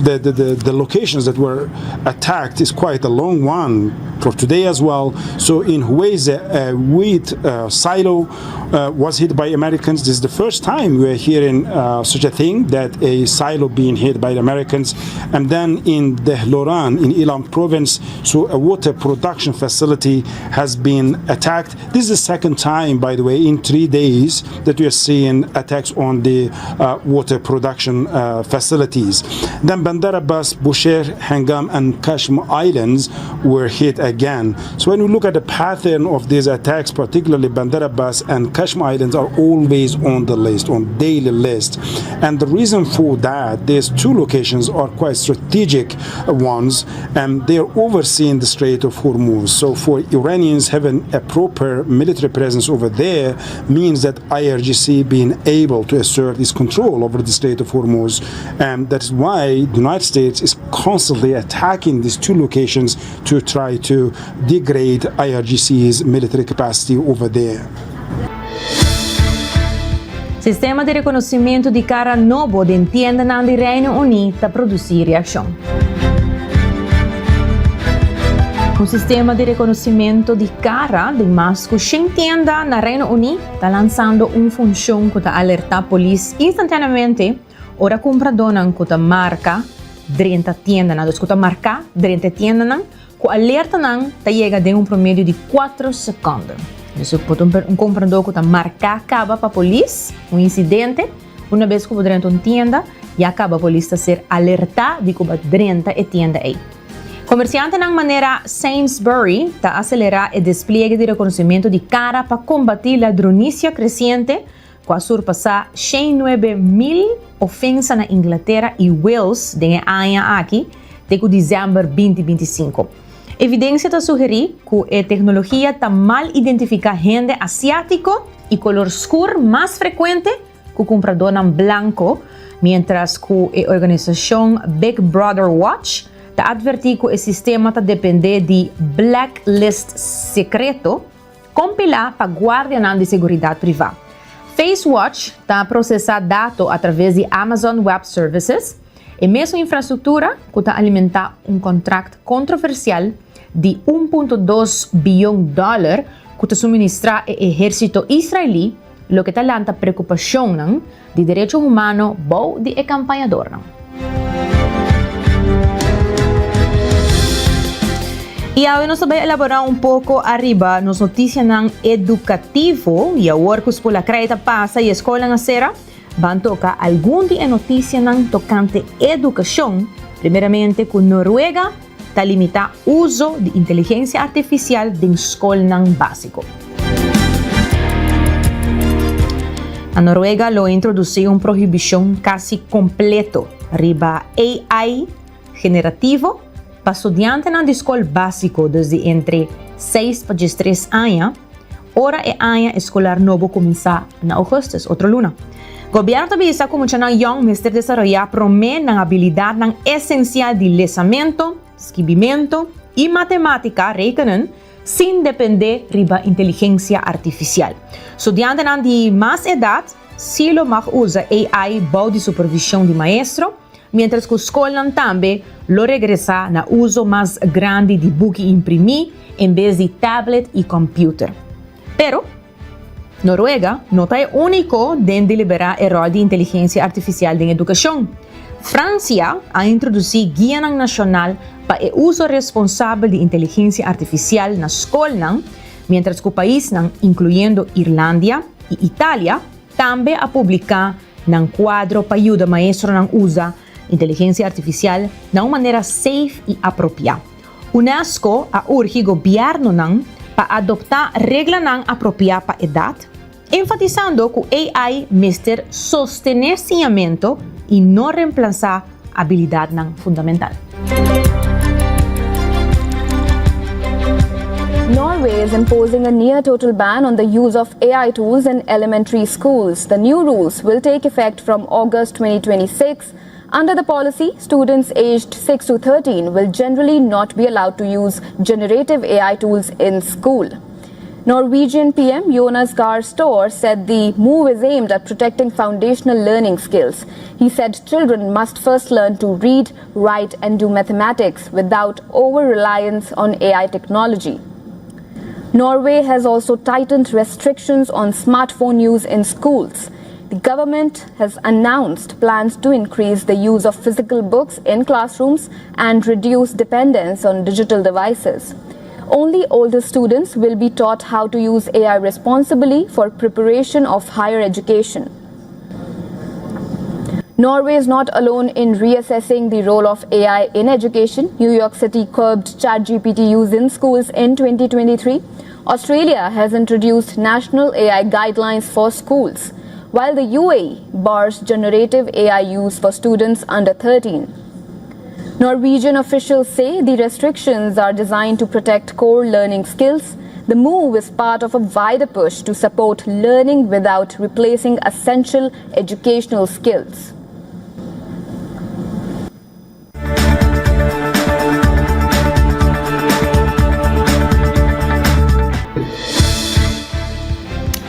the, the, the, the locations that were attacked is quite a long one for today as well. So in Huwaiza, a wheat uh, silo uh, was hit by Americans. This is the first time we are hearing uh, such a thing, that a silo being hit by the Americans. And then in Dehloran, in Ilam province, so a water production facility has been attacked. This is the second time, by the way, in three days that we are seeing attacks on the uh, water production uh, facilities. Then Bandar Abbas, Bushehr, Hengam, and Qeshm Islands were hit again. So when we look at the pattern of these attacks, particularly Bandar Abbas and Qeshm Islands are always on the list, on daily list. And the reason for that, these two locations are quite strategic ones, and they are overseeing the Strait of Hormuz. So for Iranians, having a proper military presence over there means that IRGC being able to assert its control over the Strait of Hormuz. And that's why the United States is constantly attacking these two locations to try to degrade IRGC's military capacity over there.
Sistema di reconocimento di cara nobo den tiendanan di Reino Uni ta produci reaccion. Un sistema di reconocimento di cara den mas cu shen tienda na Reino Uni ta lansando un funcion cu ta alerta polis instantaneamente ora cumpradonan cu ta marca drenta tiendanan, dus cu ta marca drenta e tiendanan, Ku alertanan ta yega den un promedio di kuatro sekonde. Dus por ta un kompradó ku ta marká kaba pa polis un insidente, una bes ku bo drenta un tienda, ya kaba polis ta ser alertá di ku bo a drenta e tienda ei. Komersiantenan manera Sainsbury ta aselerá e despliegue di rekonosementu di kara pa kombatí ladronisia kresiente ku a surpasá 109,000 ofensa na Inglatera i Wales den e aña aki te ku desèmber 2025. Evidensia ta sugerí ku e teknologia ta mal identifiká hende asiátiko i kolor skur mas frekuente ku kumpradónan blanko, miéntras ku e organisashon Big Brother Watch ta atvertí ku e sistema ta dependé di blacklist sekreto Kompilá pa guardianan di seguridat privá. FaceWatch ta prosesá dato atraves di Amazon Web Services, e mesun infrastruktura ku ta alimentá un kontrakt kontroversial di un punto dos biyon dòler ku ta suministrá e ehérsito israelí, loke ta lanta preokupashonnan di derecho humano bou di e kampañadornan. I awe nos ta bai elaborá un poko ariba nos notisianan edukativo i awor ku Skola Krei ta pasa i e skolnan a sera, ban toka algun di e notisianan tokante edukashon, primeramente ku Noruega ta limitá uso di inteligensia artifisial den skolnan básiko. Na Noruega lo introdusí un prohibishon kasi kompleto riba AI generativo pa studiantenan di skol básiko, dus di entre seis pa diestres aña, Ora e aña eskolar nobo kuminsá na ougùstùs, otro luna. Gobièrnu ta bisa ku muchanan yòn mester desaroyá promé nan abilidatnan esensial di lesamentu, skibimentu i matemátika, rekenen, sin dependé riba inteligensia artifisial. Studiantenan di mas edat sí lo mag usa AI bou di supervishon di maestro, miéntras ku skolnan tambe lo regresá na uso mas grandi di buki imprimí en bes di tablet i kòmpiuter. Pero, Noruega no ta e úniko den deliberá e ròl di inteligensia artifisial den edukashon. Fransia a introdusí guianan nashonal pa e uso responsabel di inteligensia artifisial na skolnan, miéntras ku paisnan, inkluyendo Irlandia i Italia, tambe a publiká nan kuadro pa yuda maestronan usa inteligensia artifisial na un manera safe i apropiá. Unesco a urgi gobièrnunan pa adoptá reglanan apropiá pa edat, enfatisando ku AI mester sostené siñamentu i no remplasá abilidatnan fundamental.
Norway is imposing a near total ban on the use of AI tools in elementary schools. The new rules will take effect from August 2026. Under the policy, students aged 6 to 13 will generally not be allowed to use generative AI tools in school. Norwegian PM Jonas Gahr Store said the move is aimed at protecting foundational learning skills. He said children must first learn to read, write, and do mathematics without over reliance on AI technology. Norway has also tightened restrictions on smartphone use in schools. The government has announced plans to increase the use of physical books in classrooms and reduce dependence on digital devices. Only older students will be taught how to use AI responsibly for preparation of higher education. Norway is not alone in reassessing the role of AI in education. New York City curbed ChatGPT use in schools in 2023. Australia has introduced national AI guidelines for schools, while the UAE bars generative AI use for students under 13. Norwegian officials say the restrictions are designed to protect core learning skills. The move is part of a wider push to support learning without replacing essential educational skills.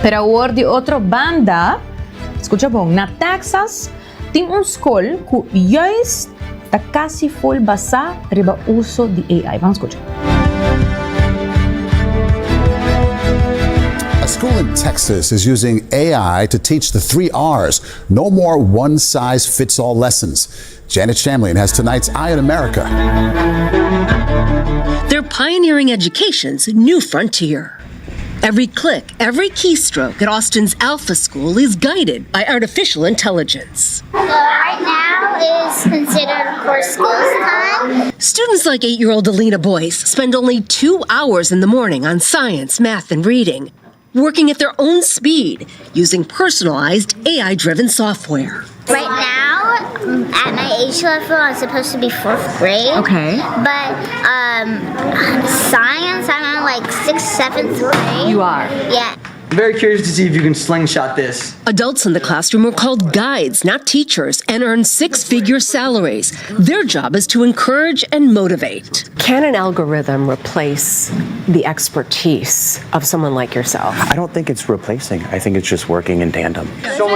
Pero awor di otro banda, scucha bon, na Texas tin un scol cu juist ta casi full basa riba uso di AI. Ban scucha.
A school in Texas is using AI to teach the three R's. No more one size fits all lessons. Janet Shamlian has tonight's Eye on America.
They're pioneering education's new frontier. Every click, every keystroke at Austin's Alpha School is guided by artificial intelligence.
So right now is considered core skills time.
Students like eight year old Alina Boyce spend only two hours in the morning on science, math, and reading, working at their own speed using personalized AI driven software.
Right now, at my age level, I'm supposed to be fourth grade.
Okay.
But um, science, I'm in like sixth, seventh grade.
You are?
Yeah.
I'm very curious to see if you can slingshot this.
Adults in the classroom are called guides, not teachers, and earn six figure salaries. Their job is to encourage and motivate.
Can an algorithm replace the expertise of someone like yourself?
I don't think it's replacing, I think it's just working in tandem.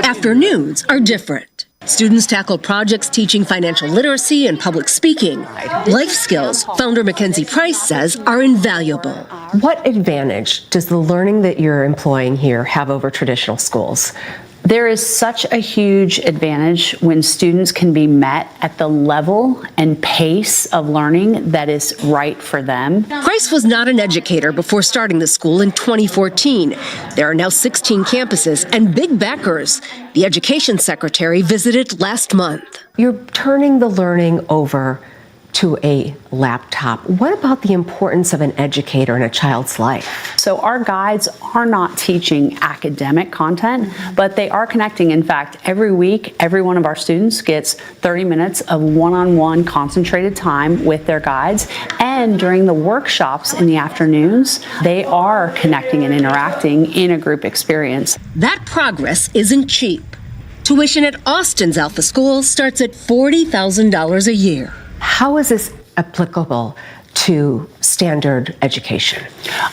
Afternoons are different. Students tackle projects teaching financial literacy and public speaking. Life skills, founder Mackenzie Price says, are invaluable.
What advantage does the learning that you're employing here have over traditional schools?
There is such a huge advantage when students can be met at the level and pace of learning that is right for them.
Price was not an educator before starting the school in 2014. There are now 16 campuses and big backers. The education secretary visited last month.
You're turning the learning over to a laptop. What about the importance of an educator in a child's life?
So, our guides are not teaching academic content, but they are connecting. In fact, every week, every one of our students gets 30 minutes of one on one concentrated time with their guides. And during the workshops in the afternoons, they are connecting and interacting in a group experience.
That progress isn't cheap. Tuition at Austin's Alpha School starts at $40,000 a year.
How is this applicable to standard education?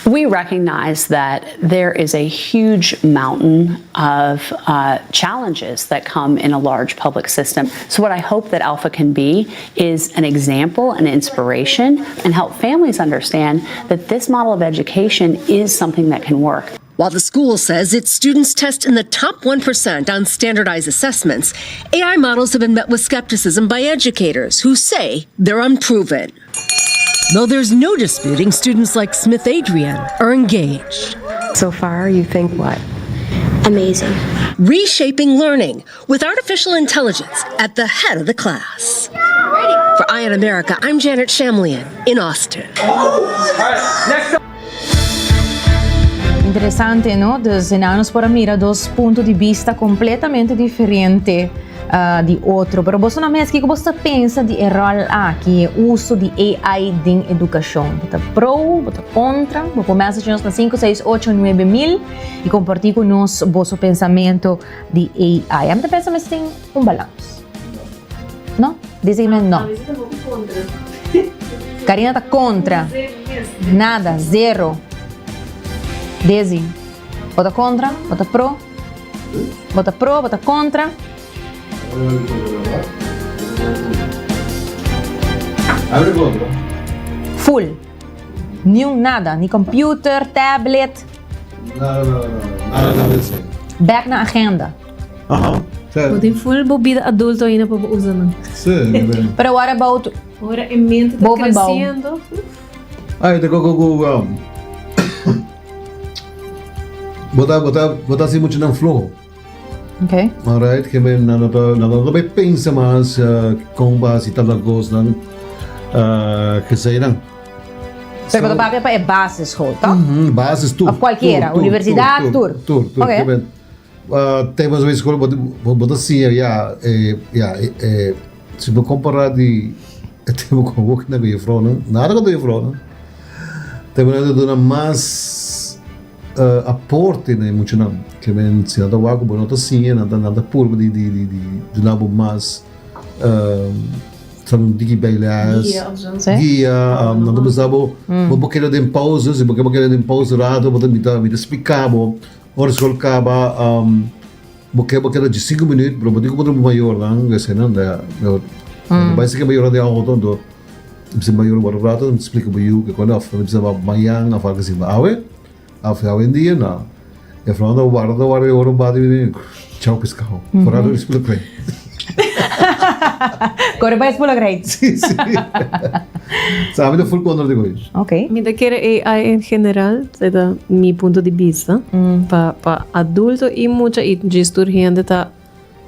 We recognize that there is a huge mountain of uh, challenges that come in a large public system. So, what I hope that Alpha can be is an example and inspiration and help families understand that this model of education is something that can work.
While the school says its students test in the top 1% on standardized assessments, AI models have been met with skepticism by educators who say they're unproven. Though there's no disputing students like Smith Adrian are engaged.
So far, you think what?
Amazing.
Reshaping learning with artificial intelligence at the head of the class. For Eye on America, I'm Janet Shamlian in Austin.
Interesante, no? Dus na nos por a mira dos punto di bista completamente diferente uh, di otro. Pero boso na mes, kiko boso ta pensa di e rol aki, e uso di AI den educacion? Bo ta pro, bo ta contra? Bo por message nos na 5 6 8 9 mil y comparti cu nos boso pensamento di AI. Ami ta pensa mes tin un balans. No? Dicime no. Karina ta contra. Nada, zero. Desi, bo ta contra? Bo ta pro? Bo ta pro? Bo ta contra? Full. Niun nada, ni computer, tablet.
Nada, nada, nada, nada, nada.
Back na agenda.
Aha.
Bo tin full bo bida adulto ainda pa bo usa nan.
Sí, ben.
Pero what about
Ora e mente ta
bovenbouw?
creciendo.
Ay, te go go go. Bo ta bo ta bo ta hasi mucho nan floho.
Okay.
Alright, ke men nan no ta nan no ta bay pensa mas kon ba hasi tal tal kosnan keseinan.
Pero bo ta papia pa e basisschool, toch?
Mhm, basis tur.
Of cualkiera,
tur, tur,
universidad,
tur.
tur.
Tur, tur.
Okay.
Ke men temas bay skol bo bo ta siña ya e ya e si bo kompara di e tempo ku bo kende ku jufrounan, nada kontra jufrounan, temponan ta duna mas aporte na e muchanan. Ke men si nan ta wak ku bo no ta siña nan ta nan ta purba di di di duna bo mas un tiki bijles,
Guia of zo.
Guia, nan ta bisa bo bo por keda den pauze, si bo ke bo keda den pauze rato bo ta mi ta mi ta splika bo ora skol kaba bo ke bo keda diesinku minuut pero bo tin ku puntra bo mayornan eseinan da bai siki mayornan den auto anto bisa mayor wak un rato mi ta splika bo yu ke kos of nan ta bisa bo mañan of algo asi awe Af awendia no. E vrouw ta warda ta warda e ora bati bini chao pescado. Vooral door spula krei.
Kore bai spula krei.
Si, si. Sa mi ta full contra di koi.
Ok.
Mi ta kere AI en general, esei ta mi punto di bista, pa pa adulto i mucha i djis tur hende ta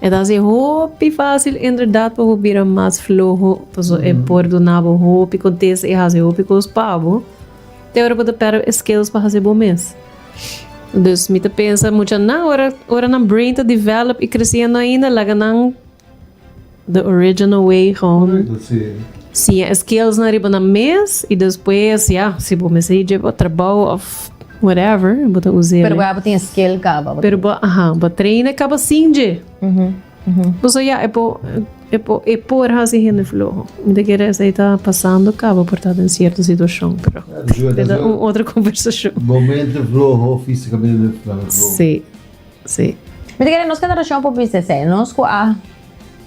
e ta hasi hopi fácil inderdaad pa bo bira mas floho pasobra e por duna bo hopi kontesta i hasi hopi kos pa bo. Te ora bo ta perde e skills pa hasi bo mes. Dus mi ta pensa muchanan ora ora nan brain ta develop i creciendo ainda laga nan the original way gewoon siña e skills nan riba nan mes i despues ya si bo mester dje pa trabou of whatever bo ta us'e.
Pero bo tin e skill caba.
Pero bo aha bo train e caba sin dje. Pasobra ya e por e por e por hasi hende floho. Mi ta kere esei ta pasando kaba por ta den sierto situashon, pero e ta un otro kombersashon.
Bo mente floho, físikamente floho.
Sí, sí.
Mi ta kere nos generashon por bisa esei. Nos ku a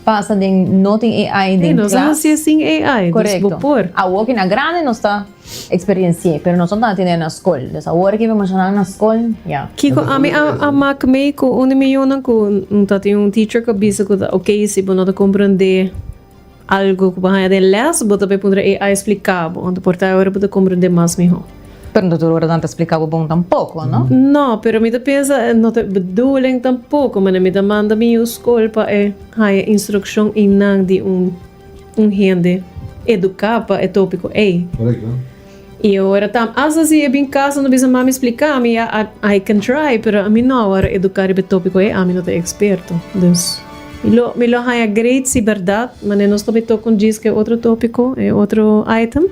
pasa den no tin AI den
klas. Nos a hasi sin AI, dus bo por.
Awor ki na grandi nos ta Experiencié, pero nos no ta tene na skol. Dus awor ki mi menshoná na skol, ya.
Kiko ami a a mak mei ku un di mi yunan ku ta tin un teacher ku a bisa ku ta ok si bo no ta komprendé algu ku bo haña den lès bo ta bai puntra AI splika bo anto por ta ora bo ta komprendé mas mihó.
Pero no tur ora nan ta splika bo bon tampoko, no?
No, pero mi ta pensa no ta e bedoeling tampoko, manera mi ta manda mi yu skol pa e haña instrukshon einan di un un hende eduká pa e tópiko ei.
Korekto.
I ora tam, asta si e bin kas no bisa mami splika mi, ya, I, I can try, pero ami no awor eduká riba e tópiko ei, ami no ta eksperto. Dus, mi lo, mi lo haña great si bèrdat, manera nos ta bai toka un djis ku e otro tópiko, e otro item.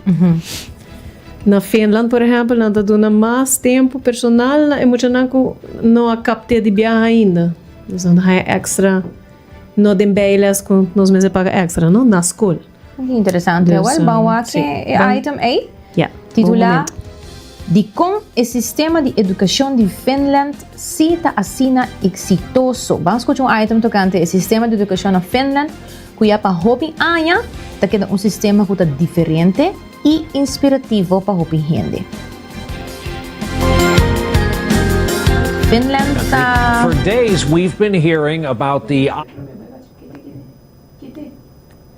Na Finland, por ehèmpel, nan ta duna mas tempu personal na e muchanan ku no a kapt'é di biaha ainda. Dus nan ta haña èkstra. No den bijles ku nos mester paga extra, no? Na skol.
Interesante.
Dus,
Wel, ban wak
sí.
e
Ban-
item ei.
Ja, bon
Titulá
momento.
Dikon e sistema di edukashon di Finland si ta asina eksitoso? Ban skucha un item tokante e sistema di edukashon na Finland ku ya pa hopi aña ta keda un sistema ku ta diferente i inspirativo pa hopi hende. Finland ta.
For days we've been hearing about the.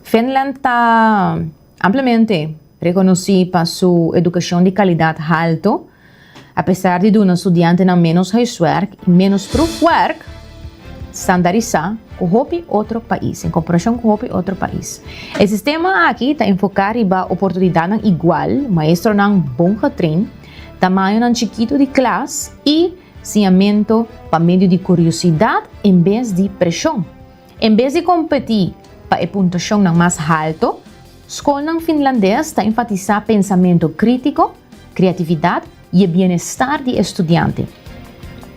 Finland ta ampliamente rekonosí pa su edukashon di kalidat haltu. Apesar di duna studiantenan ménos huiswerk i ménos proefwerk standarisá ku hopi otro pais, en komparashon ku hopi otro pais. E sistema aki ta enfoká riba oportunidatnan igual, maestronan bon getrain, tamañonan chikitu di klas i siñamentu pa medio di kuriosidat en bes di preshon. En bes di kompetí pa e puntuashonnan mas haltu, skolnan finlandes ta enfatisá pensamentu krítiko, kreatividat i e bienestar di e studiante.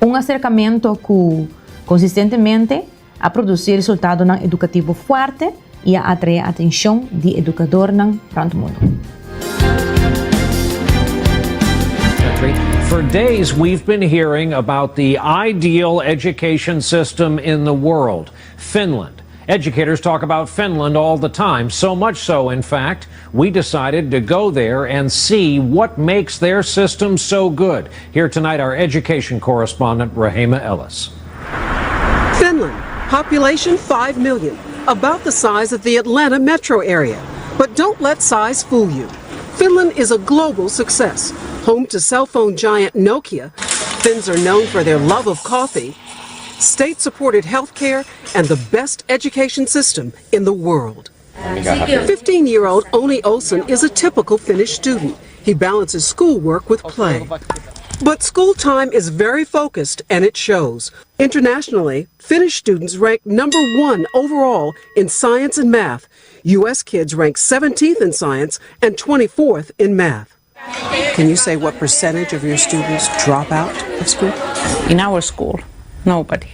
Un aserkamentu ku konsistentemente a produsí resultadonan edukativo fuerte i a atraé atenshon di edukadornan rònt mundu.
For days we've been hearing about the ideal education system in the world, Finland. Educators talk about Finland all the time, so much so, in fact, we decided to go there and see what makes their system so good. Here tonight, our education correspondent, Rehema Ellis.
Finland, population 5 million, about the size of the Atlanta metro area. But don't let size fool you. Finland is a global success. Home to cell phone giant Nokia, Finns are known for their love of coffee State supported health care and the best education system in the world. 15 year old Oni Olson is a typical Finnish student. He balances schoolwork with play. But school time is very focused and it shows. Internationally, Finnish students rank number one overall in science and math. U.S. kids rank 17th in science and 24th in math. Can you say what percentage of your students drop out of school?
In our school, nobody.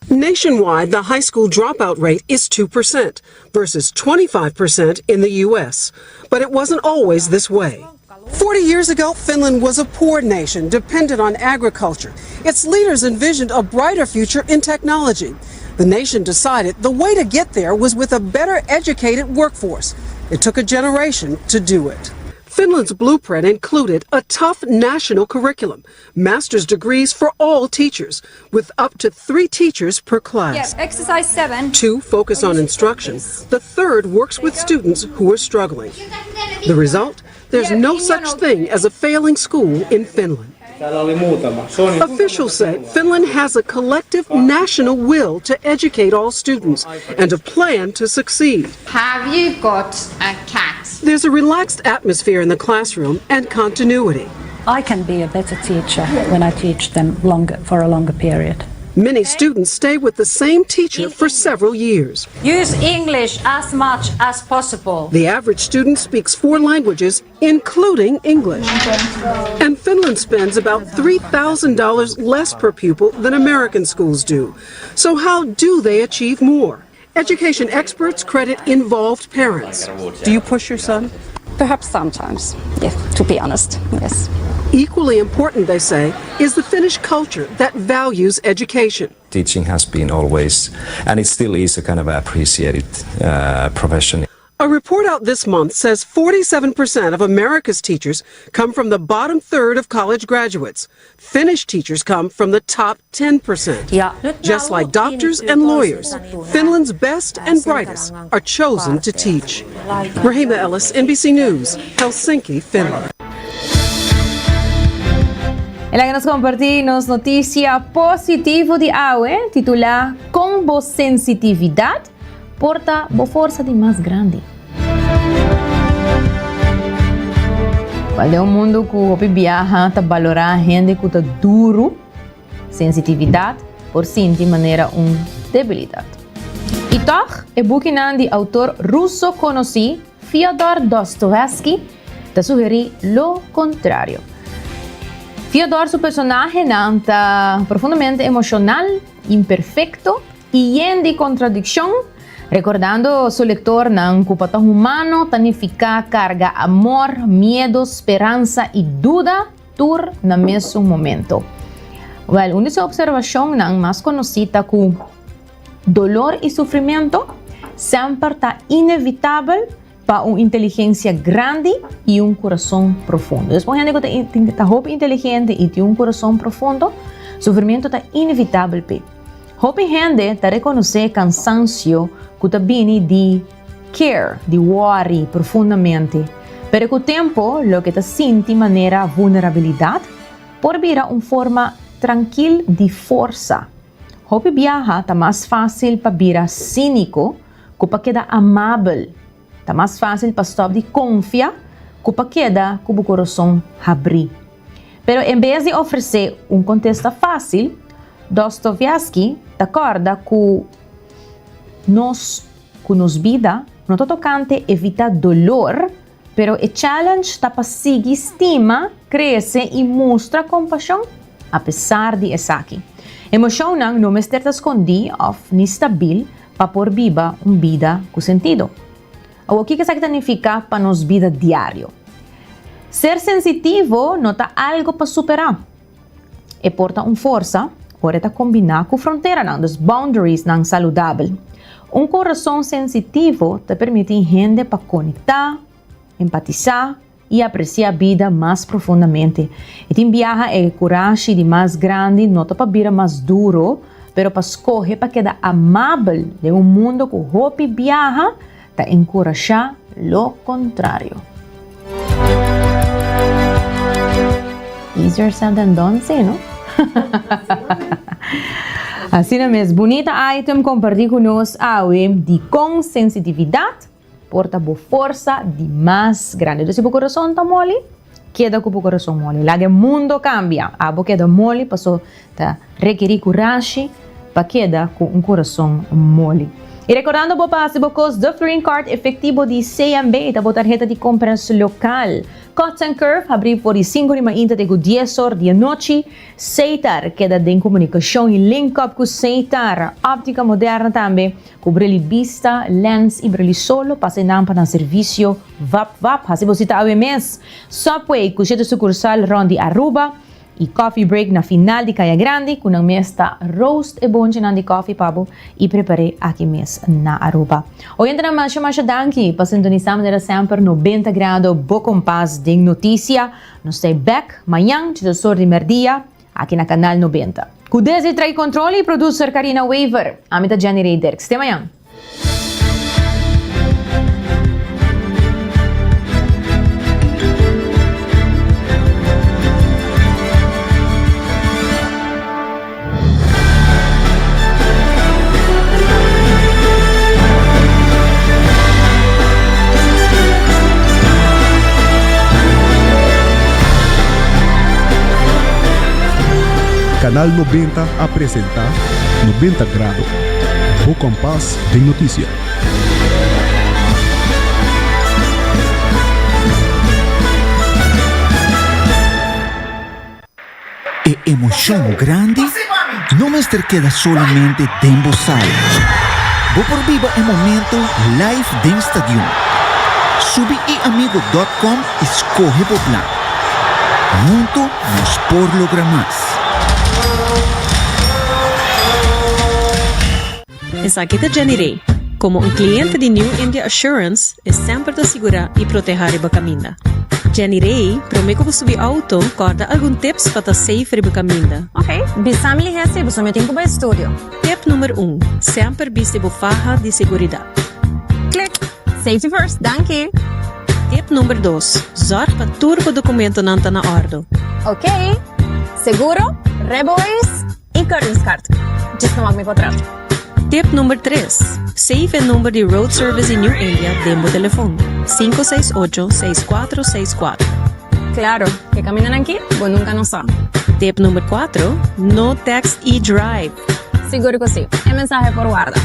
Nationwide, the high school dropout rate is 2% versus 25% in the U.S. But it wasn't always this way. 40 years ago, Finland was a poor nation dependent on agriculture. Its leaders envisioned a brighter future in technology. The nation decided the way to get there was with a better educated workforce. It took a generation to do it. Finland's blueprint included a tough national curriculum, master's degrees for all teachers, with up to three teachers per class.
Yeah, exercise 7.
Two focus on instruction. The third works with students who are struggling. The result? There's no such thing as a failing school in Finland. Officials say Finland has a collective national will to educate all students and a plan to succeed.
Have you got a cat?
There's a relaxed atmosphere in the classroom and continuity.
I can be a better teacher when I teach them longer for a longer period.
Many students stay with the same teacher for several years.
Use English as much as possible.
The average student speaks four languages, including English. And Finland spends about $3,000 less per pupil than American schools do. So, how do they achieve more? Education experts credit involved parents. Do you push your son?
Perhaps sometimes, yes, to be honest, yes.
Equally important, they say, is the Finnish culture that values education.
Teaching has been always, and it still is, a kind of appreciated profession.
A report out this month says 47% of America's teachers come from the bottom third of college graduates. Finnish teachers come from the top 10%. Just like doctors and lawyers, Finland's best and brightest are chosen to teach. Rahima Ellis, NBC News, Helsinki, Finland.
I laga nos kompartí nos notisia positivo di awe, titulá Kon bo sensitividat por ta bo forsa di mas grandi. Wèl, den un mundu ku hopi biaha ta balorá hende ku ta duru, sensitividat por sinti manera un debilidat. I tòg, e bukinan di outor ruso konosí Fyodor Dostoevsky ta sugerí lo kontrario. Fyodor su personahenan ta profundamente emoshonal, imperfekto i yen di kontradikshon, rekordando su lektornan ku pa ta humano ta nifiká karga amor, miedu, speransa i duda tur na mesun momento. Wèl, un di su opservashonnan mas konosí ta ku Dolor i sufrimentu semper ta inevitabel pa un inteligensia grandi i un kurason profundo. Despues un hende ku ta hopi inteligente i tin un kurason profundo, sufrimentu ta inevitabel p'e. Hopi hende ta rekonosé kansansio ku ta bini di care, di wòri profundamente, pero ku tempu loke ta sinti manera vulnerabilidat por bira un forma trankil di forsa. Hopi biaha ta mas fásil pa bira síniko ku pa keda amabel. Ta mas fásil pa stòp di konfia ku pa keda ku bo kurason habrí. Pero en bes di ofresé un kontesta fásil, Dostoevsky ta kòrda ku nos ku nos bida no ta tokante evitá dolor, Pero e challenge ta pa sigui stima, crece y mustra compasion apesar di esaki. Emocionnan no mester ta scondi of ni stabil pa por biba un bida cu sentido. Awor kico esaki ta nifica pa nos bida diario? Ser sensitivo no ta algo pa supera. E por ta un forsa ora e ta kombiná ku fronteranan, dus boundariesnan saludabel. Un kurason sensitivo ta permití hende pa konektá, empatisá i apresiá bida mas profundamente. I tin biaha e kurashi di mas grandi no ta pa bira mas duro, pero pa skohe pa keda amabel den un mundu ku hopi biaha ta enkurashá lo kontrario. Easier said than done, sí, no? Asina mes, bunita item comparti cu nos awe di con sensitividad por ta bo forsa di mas grandi. Dus si bo corazon ta moli, keda cu bo corazon moli. Laga e mundo cambia, abo keda moli paso ta rekeri curashi pa keda cu un corazon moli. Y recordando bo pa haci bo cos The Green Card efectivo di CMB ta bo tarheta di compras local. Cuts and Curve habri for di cinco di mainta te cu dies or di anochi. Seitar keda den komunikashon i link up ku Seitar. Optika moderna tambe, ku bril di bista, lens i bril di solo, pasa e nan pa nan servisio vap vap. Hasi bo sita awe mes. Subway ku shete sukursal rònt di Aruba i Coffee Break na final di Kaya Grandi ku nan mes ta roast e bonchinan di kòfi pa bo i prepar'é aki mes na Aruba. Oyentenan masha masha danki pa sintonisá manera semper 90 Grado bo kompas den notisia. Nos ta e bek mañan dje dos or di merdia aki na Canal 90. Cu Desi trae control y producer Carina Wever. Ami ta Jenny Ray Dirks. Te mañan.
Canal 90 a presenta 90 Grado, bo kompas den notisia.
E emocion grandi no mester keda solamente den bo sala. Bo por biba e momento live den stadion. Subi iamigo dot com y scoge bo plan. Hunto nos por logra mas.
Esaki ta Jenny Rey. Komo un kliente di New India Assurance, e semper ta sigurá i protehá riba kaminda. Jenny Rey, promé ku bo subi outo, kòrda algun tips pa ta safe riba kaminda.
Ok, bisa mi lihé si boso mi tin ku bai studio.
Tip number un, Semper bisti bo faha di seguridat.
Klik! Safety first, danki!
Tip number dos, Zòrg pa tur bo dokumentonan ta na òrdu.
Ok, seguro, rijbewijs i keringskaart. Djis no wak mi potret.
Tip number tres, Save e number di Road Service di New India den bo telefon, 568 6464.
Claro, ke camindanan aki bo nunca no sa.
Tip number cuatro, No text i drive.
Sigur cu si, e mensahe por warda.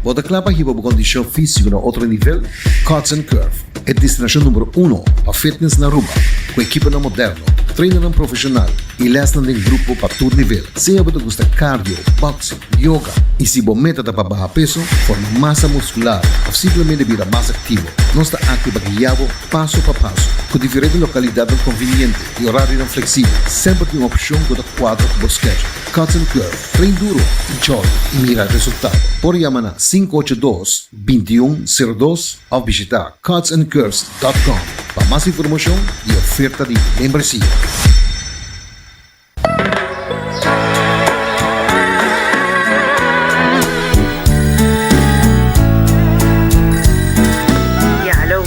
Bo ta kla pa hiba bo kondishon físiko na otro nivel? Cuts and Curve, e destinashon numero uno pa fitness na Aruba, ku ekiponan moderno, trainernan profeshonal i lèsnan den grupo pa tur nivel. Sea bo ta gusta cardio, boxing, yoga i si bo meta ta pa baha peso, forma masa muskular òf simplemente bira mas aktivo, nos ta aki pa guia bo paso pa paso. Ku diferente lokalidatnan konviniente i orarionan fleksibel, semper tin un opshon ku ta kuadra ku bo schedule. Cuts and Curve. Train duro, enjoy y mira resultado. Por yama na 582 2102 of bishita cutsandcurves.com pa mas informacion y oferta di membresia.
Ya, hallo.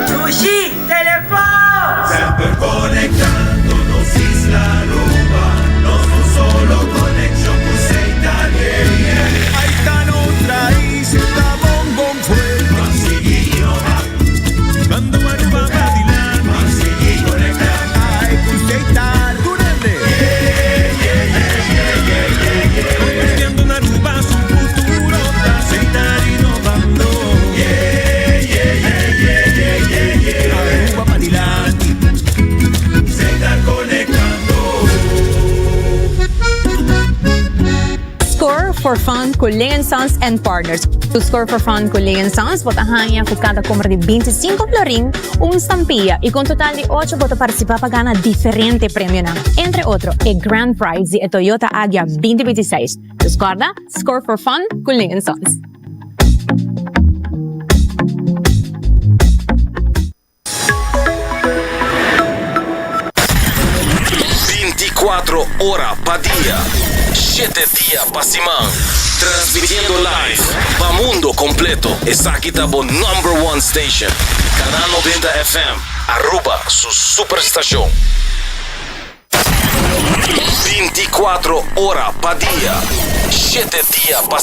Dushi, telefon!
Semper conectando nos isla Aruba, nos un solo conexion cu Setar, yeah, yeah.
Ahí ta nos raiz, ta bon bon fuerte.
Ban sigui innova.
Bando Aruba pa dilanti.
Ban sigui conecta.
Ay, cu Setar, tur hende.
Yeah, yeah, yeah, yeah, yeah, yeah, yeah.
Construyendo un Aruba su futuro, ta Setar innovando.
Yeah, yeah, yeah, yeah, yeah, yeah, yeah.
Aruba pa dilanti.
Setar conectando.
Score for Fun cu Ling Sons and Partners. Cu Score for Fun cu Ling Sons bo ta haña cu cada compra di 25 florin un stampilla y cu un total di 8 bo ta participa pa gana diferente premionan. Entre otro e Grand Prize di e Toyota Agya 2026. Dus corda, Score for Fun cu Ling Sons.
Binticuatro ora pa dia, shete dia pa siman. Transmitiendo live pa mundo completo. Esaki ta bo number one station. Canal 90 FM, Aruba su superstacion. 24 ora pa dia, 7 dia pa.